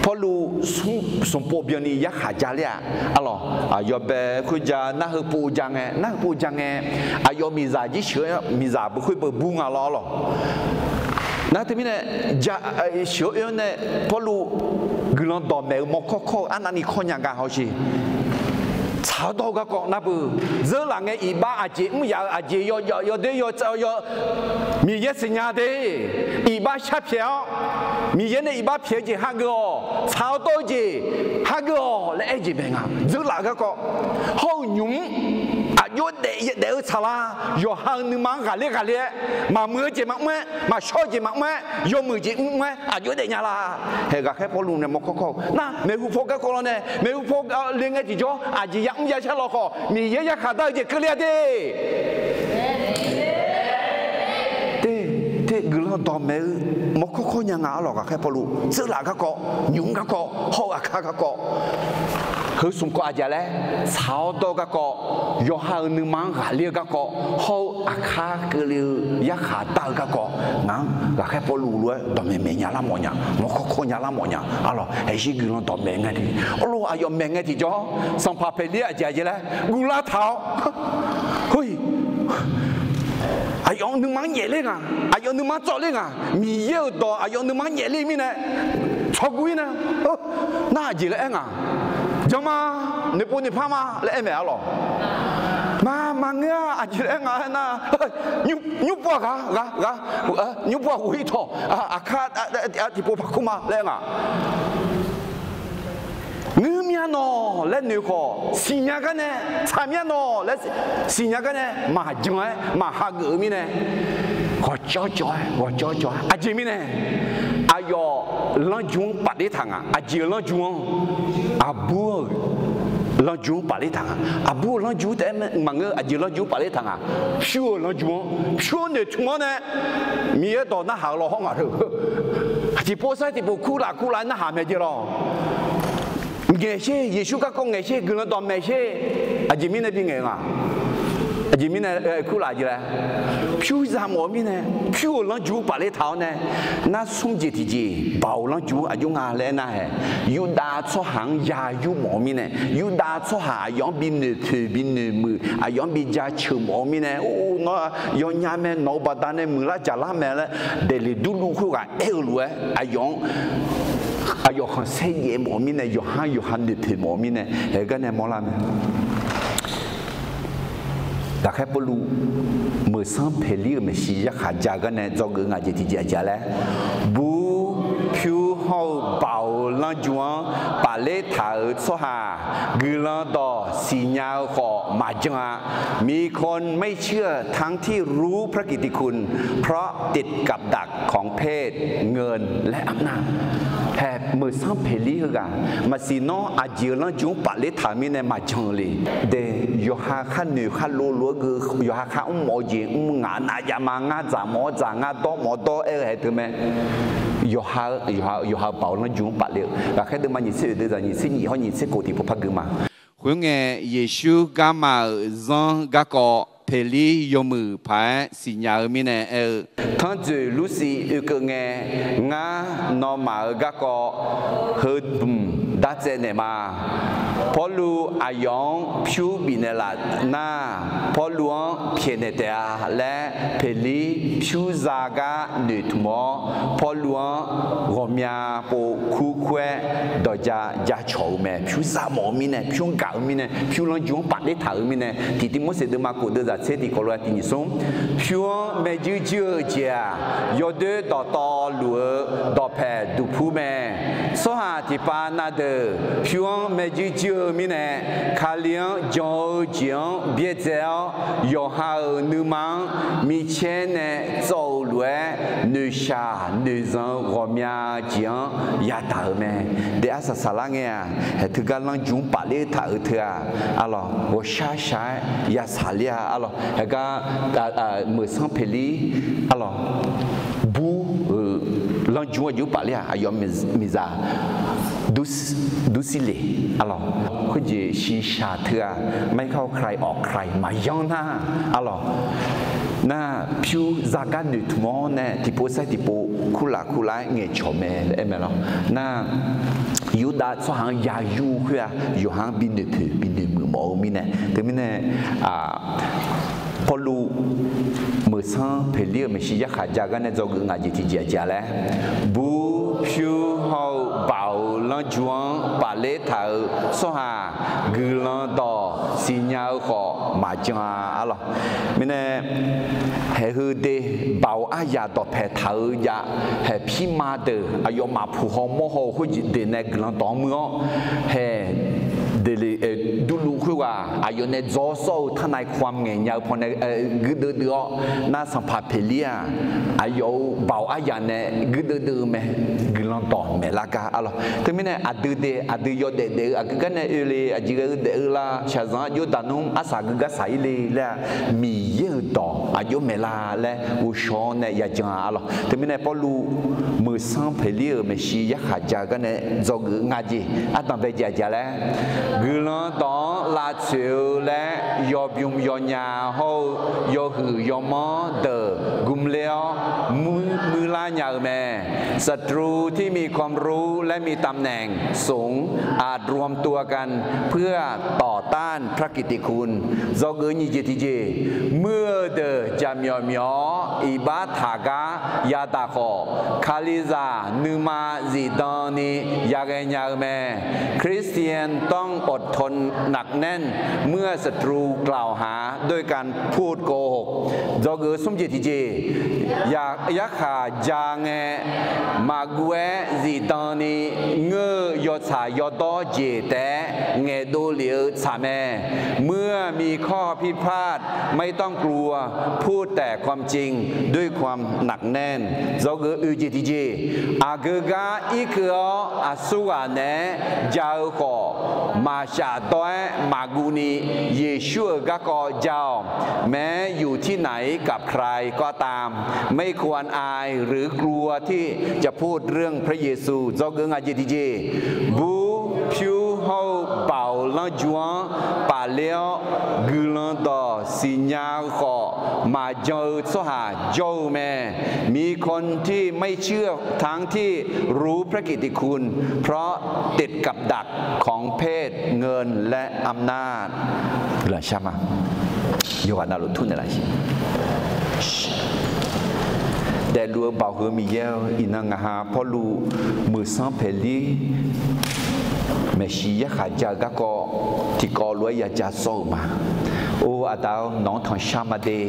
Pawrluv smq pov byanni yarkhaq ja ler-aq, arlawq, yawbae khoerja nar heu pov ja ngae, nar heu pov ja ngae, aqyawf miqzaq jir sheuq-eu miqzaq beu khoer beu bur nga lawr arlawq. Nar teumirnae, sheuq-eu oer-anr nae Pawrluv guiqlanq dawqmaeq-eu mawrkawr kawr-eu arnavni kawr nya gar hawsher. tsaq-awr dawr-eu garkawv navbeuq, dzeurlaf ngae iqbax aqjeq mr yaf-eu aqjeq yawjawf yawdoer yawtsaev-eu yaw, Miqyaer siqnya de. Iqbax sharpyaeq-awr, Miqyaer nae iqbax pyaeq-eu jeq hageuf-awq, tsaq-awr dawr-eu jeq hageuf-awq laer aer jeq mae nga. Dzeurlaf-eu garkawv hawr-eu nymq-mr aqjox daef daef-eu tsaqlar, yawqha-euq nuima-anr ghaqler ghaqler-aer, maqmuiq-eu jeq maqmr-aer, maqshawr-eu jeq maqmr-aer, yawmuiq jeq mr-aer aqjox daef nya la. Hae, ghaqkhaer Pawrluv nae mawrkawr kawr-eu nar, maeqhu paw garkawv lawr nae, maeqhu paw le ngae tiqjawr aqjeq yamr yashar lawkhawf, Miqyaer yarkhaq dar-eu jeq keuvle-a de. Te, te guiqlanq dawqmaeq-eu mawrkawr kawr nya nga arlawq. Ghaqkhaer Pawrluv dzeurlaf garkawv, nymq-mr garkawv, hawr-eu aqkar garkawv, heu smq kawv aqjeq laer, tsaq-awr dawr-eu garkawv, yawqha-euq nuima-anr ghaqler-eu garkawv, hawr-eu aqkar keuvle-eu yarkhaq dar-eu garkawv, ngaq-anr ghaqkhaer Pawrluv lof-aer dawqmaeq maeq nya lar mawf nya, mawrkawr kawr nya lar mawf nya arlawq. Aqyawf guiqlanq dawqmaeq ngae tiq, arlawq, aqyawf maeq ngae tiqjawr, sanqpaq Peqlir aqjeq aqjeq laer guvlar taq-awr, hoi, aqyawf nuima-anr nyaefler nga, aqyawf nuima-anr tsawvler nga, Miqyaer-euq dawq aqyawf nuima-anr nyaefler mirnae, tsawrguv-ir nae, nar aqjeq laer aer nga, janma, noeqpov noeqpar ma laer aer mae arlawq. Ma, maqngeur-a, aqjeq laer aer nga aernar, nymrpov-aq ghaq, ghaq, ghaq, nymrpov-aq ghof-ir tawq, aqkar tiqpov parkur ma laer aer nga. Ngeur mya nawq laer noeq khawf, siqnya gar nae, tsaq mya nawq laer siqnya gar nae maqjan-aer maqhageuf-eu mirnae, ghawqcawv cawv-aer, ghawqcawv cawv-aer, aqjeq mirnae, aqyawf lanrju-anr pafler taq nga. Aqjeq-euq lanrju-anr, aqbur-euq lanrju-anr pafler taq nga. Aqbur-euq lanrju taef-aer maqngeur, aqjeq lanrju-anr pafler taq nga. Pyur-euq lanrju-anr, pyur-anr noeqtmq-awr nae, Miqyaer dawq narhaq-eu law hawr ngaq-eu, tiqpov sar tiqpov kurlaf kurlaf-aer narhaq mae jeq lawq. Ngaeqsher, Yeqsur garkawv ngaeqsher, guiqlanq dawqmaeq sher. Aqjeq mirnae bi ngaeq-eu nga. Aqjeq mirnae kurlaf jeq laer, pyur za mawf-eu mirnae, pyur-euq lanrju-anr pafler taq-awr nae, nar smr jeq tiqjeq, Baoq lanrju-anr aqjox nga laer aernar hae, Yurdav tsawrhaq-anr ya yur mawf-eu mirnae, Yurdav tsawrhaq aqyawf-anr bi noeqpoeq bi noeqmuiq, aqyawf-anr bi jaceuq mawf-eu mirnae, or, nawr yawnya mae, nawq-euq baqdanae muiqlar jaqlar mae laer daefle durluv khoerghaq aer-eu lof-aer aqyawf-anr, aqyawf khanqsaer jaev mawf-eu mirnae, yawqha-anr yawqha noeqpoeq mawf-eu mirnae, haegar nae mawrlar mae. Ghaqkhaer Pawrluv, Meuqsanr Peqlir-euq maeqshi yarkhaq ja gar nae dzawgeuf nga jeq tiqjeq aqjeq laer, bur, pyur hawr-eu Baoq-euq lanrju-anr pafler taq-euq tsawrhaq, guiqlanq dawq siqnya-eu khawf maqjan-a. มีคนไม่เชื่อทั้งที่รู้พระกิตติคุณ เพราะติดกับดักของเพศเงินและอำนาจ Hae, Meuqsanr Peqlir heughaq maqsiq nawr aqjeq-euq lanrju-anr pafler taq-eu mirnae maqjan-eu le. De, yawqha khar noeq khar lov lof-aer geu, yawqha khar mr mawf-eu jeq mr, ngaq nav jav ma, ngar dzaq mawf-awr dzaq, ngar dawr mawf-awr dawr aer-eu haeq teu mae. Yawqha, yawqha-euq Baoq-euq lanrju-anr pafler-eu ghaqkhaer deuvma nyiq tser oeq deuv zaq nyiq tser nyiq hawr nyiq tser kof tiqpov par gui ma. Khoerngae, Yeqsur garma-euq zanr garkawv Peqlir yawmuiq paq-aer siqnya-eu mirnae aer-eu, Tanrjoeq Lursiv oekeuv ngae, ngar nawmaf-euq garkawv heu dmq dartsaev naeq ma. Pawrluv aqyawf-anr pyur bifnaeq laf nar, Pawrluv-anr pyaeqnaeq taef-a laer, Peqlir pyur za gar noeqtmq-awr, Pawrluv-anr ghawqmya pov kur kur-aer dawqja jacawq-eu mae. Pyur za mawf-eu mirnae, pyur gaq-eu mirnae, pyur lanrju-anr pafler taq-euq mirnae, tiqtiv Morseq deuvma kof deuv zaq tser tiq kawv lof-aer tiq nyiq smr, pyur-anr maerjuir juir-eu jeq-aq, yawdoer dawqtawvluf-eu dawqpaeq duqpur mae. Tsawrhaq tiqpav na deuq pyur-anr maerjuir juir-eu mirnae, Kali-anr jan-eu jeq-anr byaerdzae-awr, yawqha-euq nuima-anr micaer nae tsawv-eu lof-aer, noeqshaq noeqzanq-eu ghawqmya jeq-anr yadaq-euq mae. De arsaq saqlar ngae-aq, haeq teugar lanrju-anr pafler taq-eu teu-aq, arlawq, ghawqshaq shaq-aer yasaq ler-a, arlawq, haegar Meuqsanr Peqlir, arlawq, bur-euq lanrju-anr aqjox pafler-aq, aqyawf miqzaq Dursirle, arlawq, khoerjeq shiqshaq teu-aq, ไม่เข้าใครออกใคร maqyanr nar, arlawq, nar pyur zagar noeqtmq-awr nae tiqpov sair tiqpov kurlaf kurlaf-aer ngaeqcawq mae laer aer mae lawr. Nar Yurdav tsawrhaq-anr ya yur khoer-aq, yawqha-anr bi noeqpoeq bi noeqmuiq mawf-eu mirnae, teumirnae, Pawrluv Meuqsanr Peqlir-euq maeqshi yarkhaq ja gar nae dzawgeuf ngaq jeq tiqjeq aqjeq-a laer, bur pyur hawr-eu Baoq-euq lanrju-anr pafler taq-euq tsawrhaq guiqlanq dawq siqnya-eu khawf maqjan-a arlawq. Mirnae, haeq heu de, Baoq aryaq dawqpaeq taq-eu jav, haeq pirma deuq aqyawfmaf puq haw mawr haw-eu khoerdeuq nae guiqlanq dawq-anr muir-awr, haeq deqle durluv khoerghaq aqyawf nae dzaw sawr-eu ทนายความ ngaeqnya-eu pawnae guirdeuv deuv-awr, nar Sanqpaq Peqlir-aq, aqyawf-euq Baoq aryaq nae guirdeuv deuv-eu mae. Guiqlanq dawq maeqlar gar arlawq. Teumirnae aqdui de, aqdui yawdaef daef-eu aqgeu gar nae oe le, aqjeq ghae-eu daef-eu la, shaqzanq aqjox daqnmr arsaq geugar saq-ir le laer-aq, Miqyaer-euq dawq aqjox maeqlar laer ghovshaw-awr nae yajan-a arlawq. Teumirnae Pawrluv, Muiqsanr Peqlir-euq maeqshi yarkhaq ja-eu gar nae dzawgeuf nga jeq ardanq bae jaq jaq laer, guiqlanq dawq-anr lavtsoeq-eu laer yawbymr yawnya hawr-eu yawhuiq yawmanr deuq gmler-awr muir, muirlar nya-eu mae. ศัตรูที่มีความรู้และมีตำแหน่งสูง อาจรวมตัวกันเพื่อต่อต้านพระกิตติคุณ dzawgeuf nyiq jeq tiqjeq, muir-eu deuq jaqmyawf myawf-awr iqbax taq gar yadaq khawf, Kalizaq nuima zifdan ni yaghae nya-eu mae. คริสเตียนต้องอดทนหนักแน่นเมื่อศัตรูกล่าวหาด้วยการพูดโกหก dzawgeuf smr jeq tiqjeq, ya, yarkhaq ja ngae, maqguv-aer zifdan ni ngeur-eu yawtsaq yawdawr jeq taef-aer ngaeqdov lef-eu tsaq mae. เมื่อมีข้อผิดพลาด ไม่ต้องกลัว พูดแต่ความจริงด้วยความหนักแน่น dzawgeuf oeq jeq tiqjeq, aqgeu gar irkeuv-awr aqsurghaq naeq-aer ja-eu khawf, maqshaf dawr-aer maqguv ni Yeqsur-euq garkawv ja-awq. แม้อยู่ที่ไหนกับใครก็ตาม ไม่ควรอายหรือกลัวที่จะพูดเรื่องพระเยซู dzawgeuf ngaq jeq tiqjeq, bur pyur hawr-eu Baoq lanrju-anr pafler-awr guiqlanq dawq siqnya-eu khawf maqjan-eu tsawrhaq jawr-eu mae. มีคนที่รู้พระกิตติคุณทั้งที่รู้ติดกับดักของเพศ เงิน และอำนาจ guiqlanq shar ma. Yawqghaq navluf tmr naeqlaf-iq daefluf-eu Baoq heu Miqyaer-eu, iqnan ngaq ha Pawrluv Muiqsanr Peqlir maeqshi yarkhaq ja-eu garkawv tiqkawv lof-aer yaja sawr-euq ma. Or aqda-or, nawq-anr tanqshar ma de.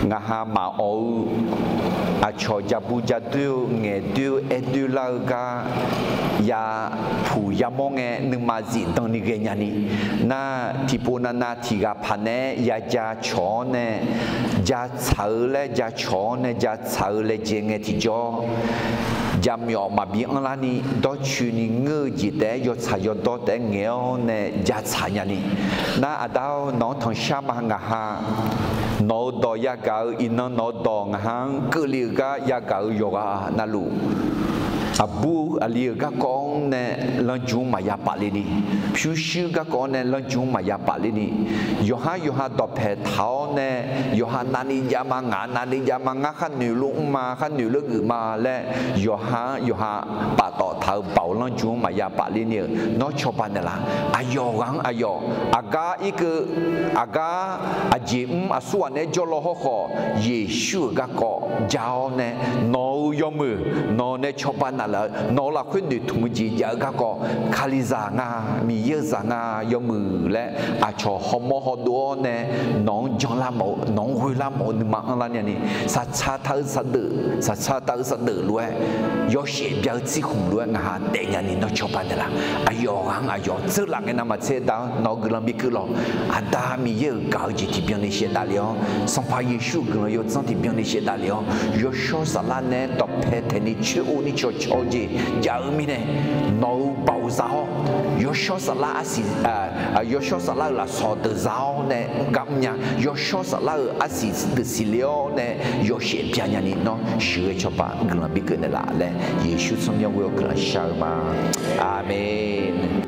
Ngaq ha maqawq-eu aqcawq ja bur ja doer-eu ngaeq doer-eu aer doer lar-eu gar yapuq yamawr ngae nuima zifdan ni ghaenya ni, nar tiqpov navnav tiq ghaq paq naeq-aer yaja cawq-awr nae, ja tsaq-eu laer ja cawq-awr nae ja tsaq-eu laejae ngae tiqjawr, jaqmyawf maqbi anrlar ni dawrcoeni ngeur-eu jeq taef-aer yawtsaq yawdawr taef-aer ngaeq-awr nae ja tsaq nya ni, nar aqda-or, nawq-anr tanqshar ma ngaq ha. Nawq-eu dawq yagaq-eu iqnan nawq-eu dawq ngaq ha-anr keuvle-eu gar yagaq-eu yawqghaq navluf, aqbur aqli-euq garkawv-anr nae lanrju-anr maqya paf le ni, pyurshuir garkawv-anr nae lanrju-anr maqya paf le ni, yawqhar yawqha dawqpaeq taq-awr nae, yawqha navni jav ma, ngaq navni jav ma, ngar khar noeq lor mr ma, khar noeq lor geuf ma laer, yawqha-anr yawqha paftawf taq-eu Baoq lanrju-anr maqya paf le ni-euq nawr cawba naeqlaf. Aqyawf ghaq-anr aqyawf, aqgar irkeuv, aqgar aqjeq mr aqsurghaq naeq-aer jawrlaw hawrkhawf, Yeqsur-euq garkawv ja-awr nae, nawq-euq yawmuiq nawq nae cawba naeqlaf-eu, nawq-euq lafkhoer noeqtmq-eu jeq jav-eu garkawv, Kalizaq nga, Miqyaer-eu zaq nga, yawmuiq laer aqcawq hawmawr hawdov-awr nae, nawq-anr janlar mawf-eu, nawq-anr ghoelar mawf-eu nuima anrlar nya ni, saqtsaq taq-eu saqdeuq, saqtsaq taq-eu saqdeuq lof-aer, yawshaef bya-eu tsirkhmq lof-aer ngaq ha daef nya ni nawr cawba naeqlaf. Aqyawf ghaq-anr aqyawf tseurlaf ngae navmaqtser da-anr nawq-eu guiqlanq bikeuv lawq. Aqda Miqyaer-euq gaq-eu jeq tiqbyan ni shaevdav le-awr, Sanqpaq Yeqsur-euq guiqlanq yawdzanr tiqbyan ni shaevdav le-awr, yawshawr saflar nae-aer dawqpae taeq ni coer-eu ni cawqcawq-eu jeq jav-eu mirnae, nawq-euq Baoq za-awr, yawshawr saflar arsiq, yawshawr saflar-euq lafsawq deuq za-awr nae gar mrnya, yawshawr saflar-euq arsiq deuq siqle-awr nae yawshaef bya nya ni nawr sheuqghae cawba guiqlanq bikeuv naeqlaf laer Yeqsur tsawrmyanr ghoe-awr guiqlanq shar-eu ma. Aqmeq.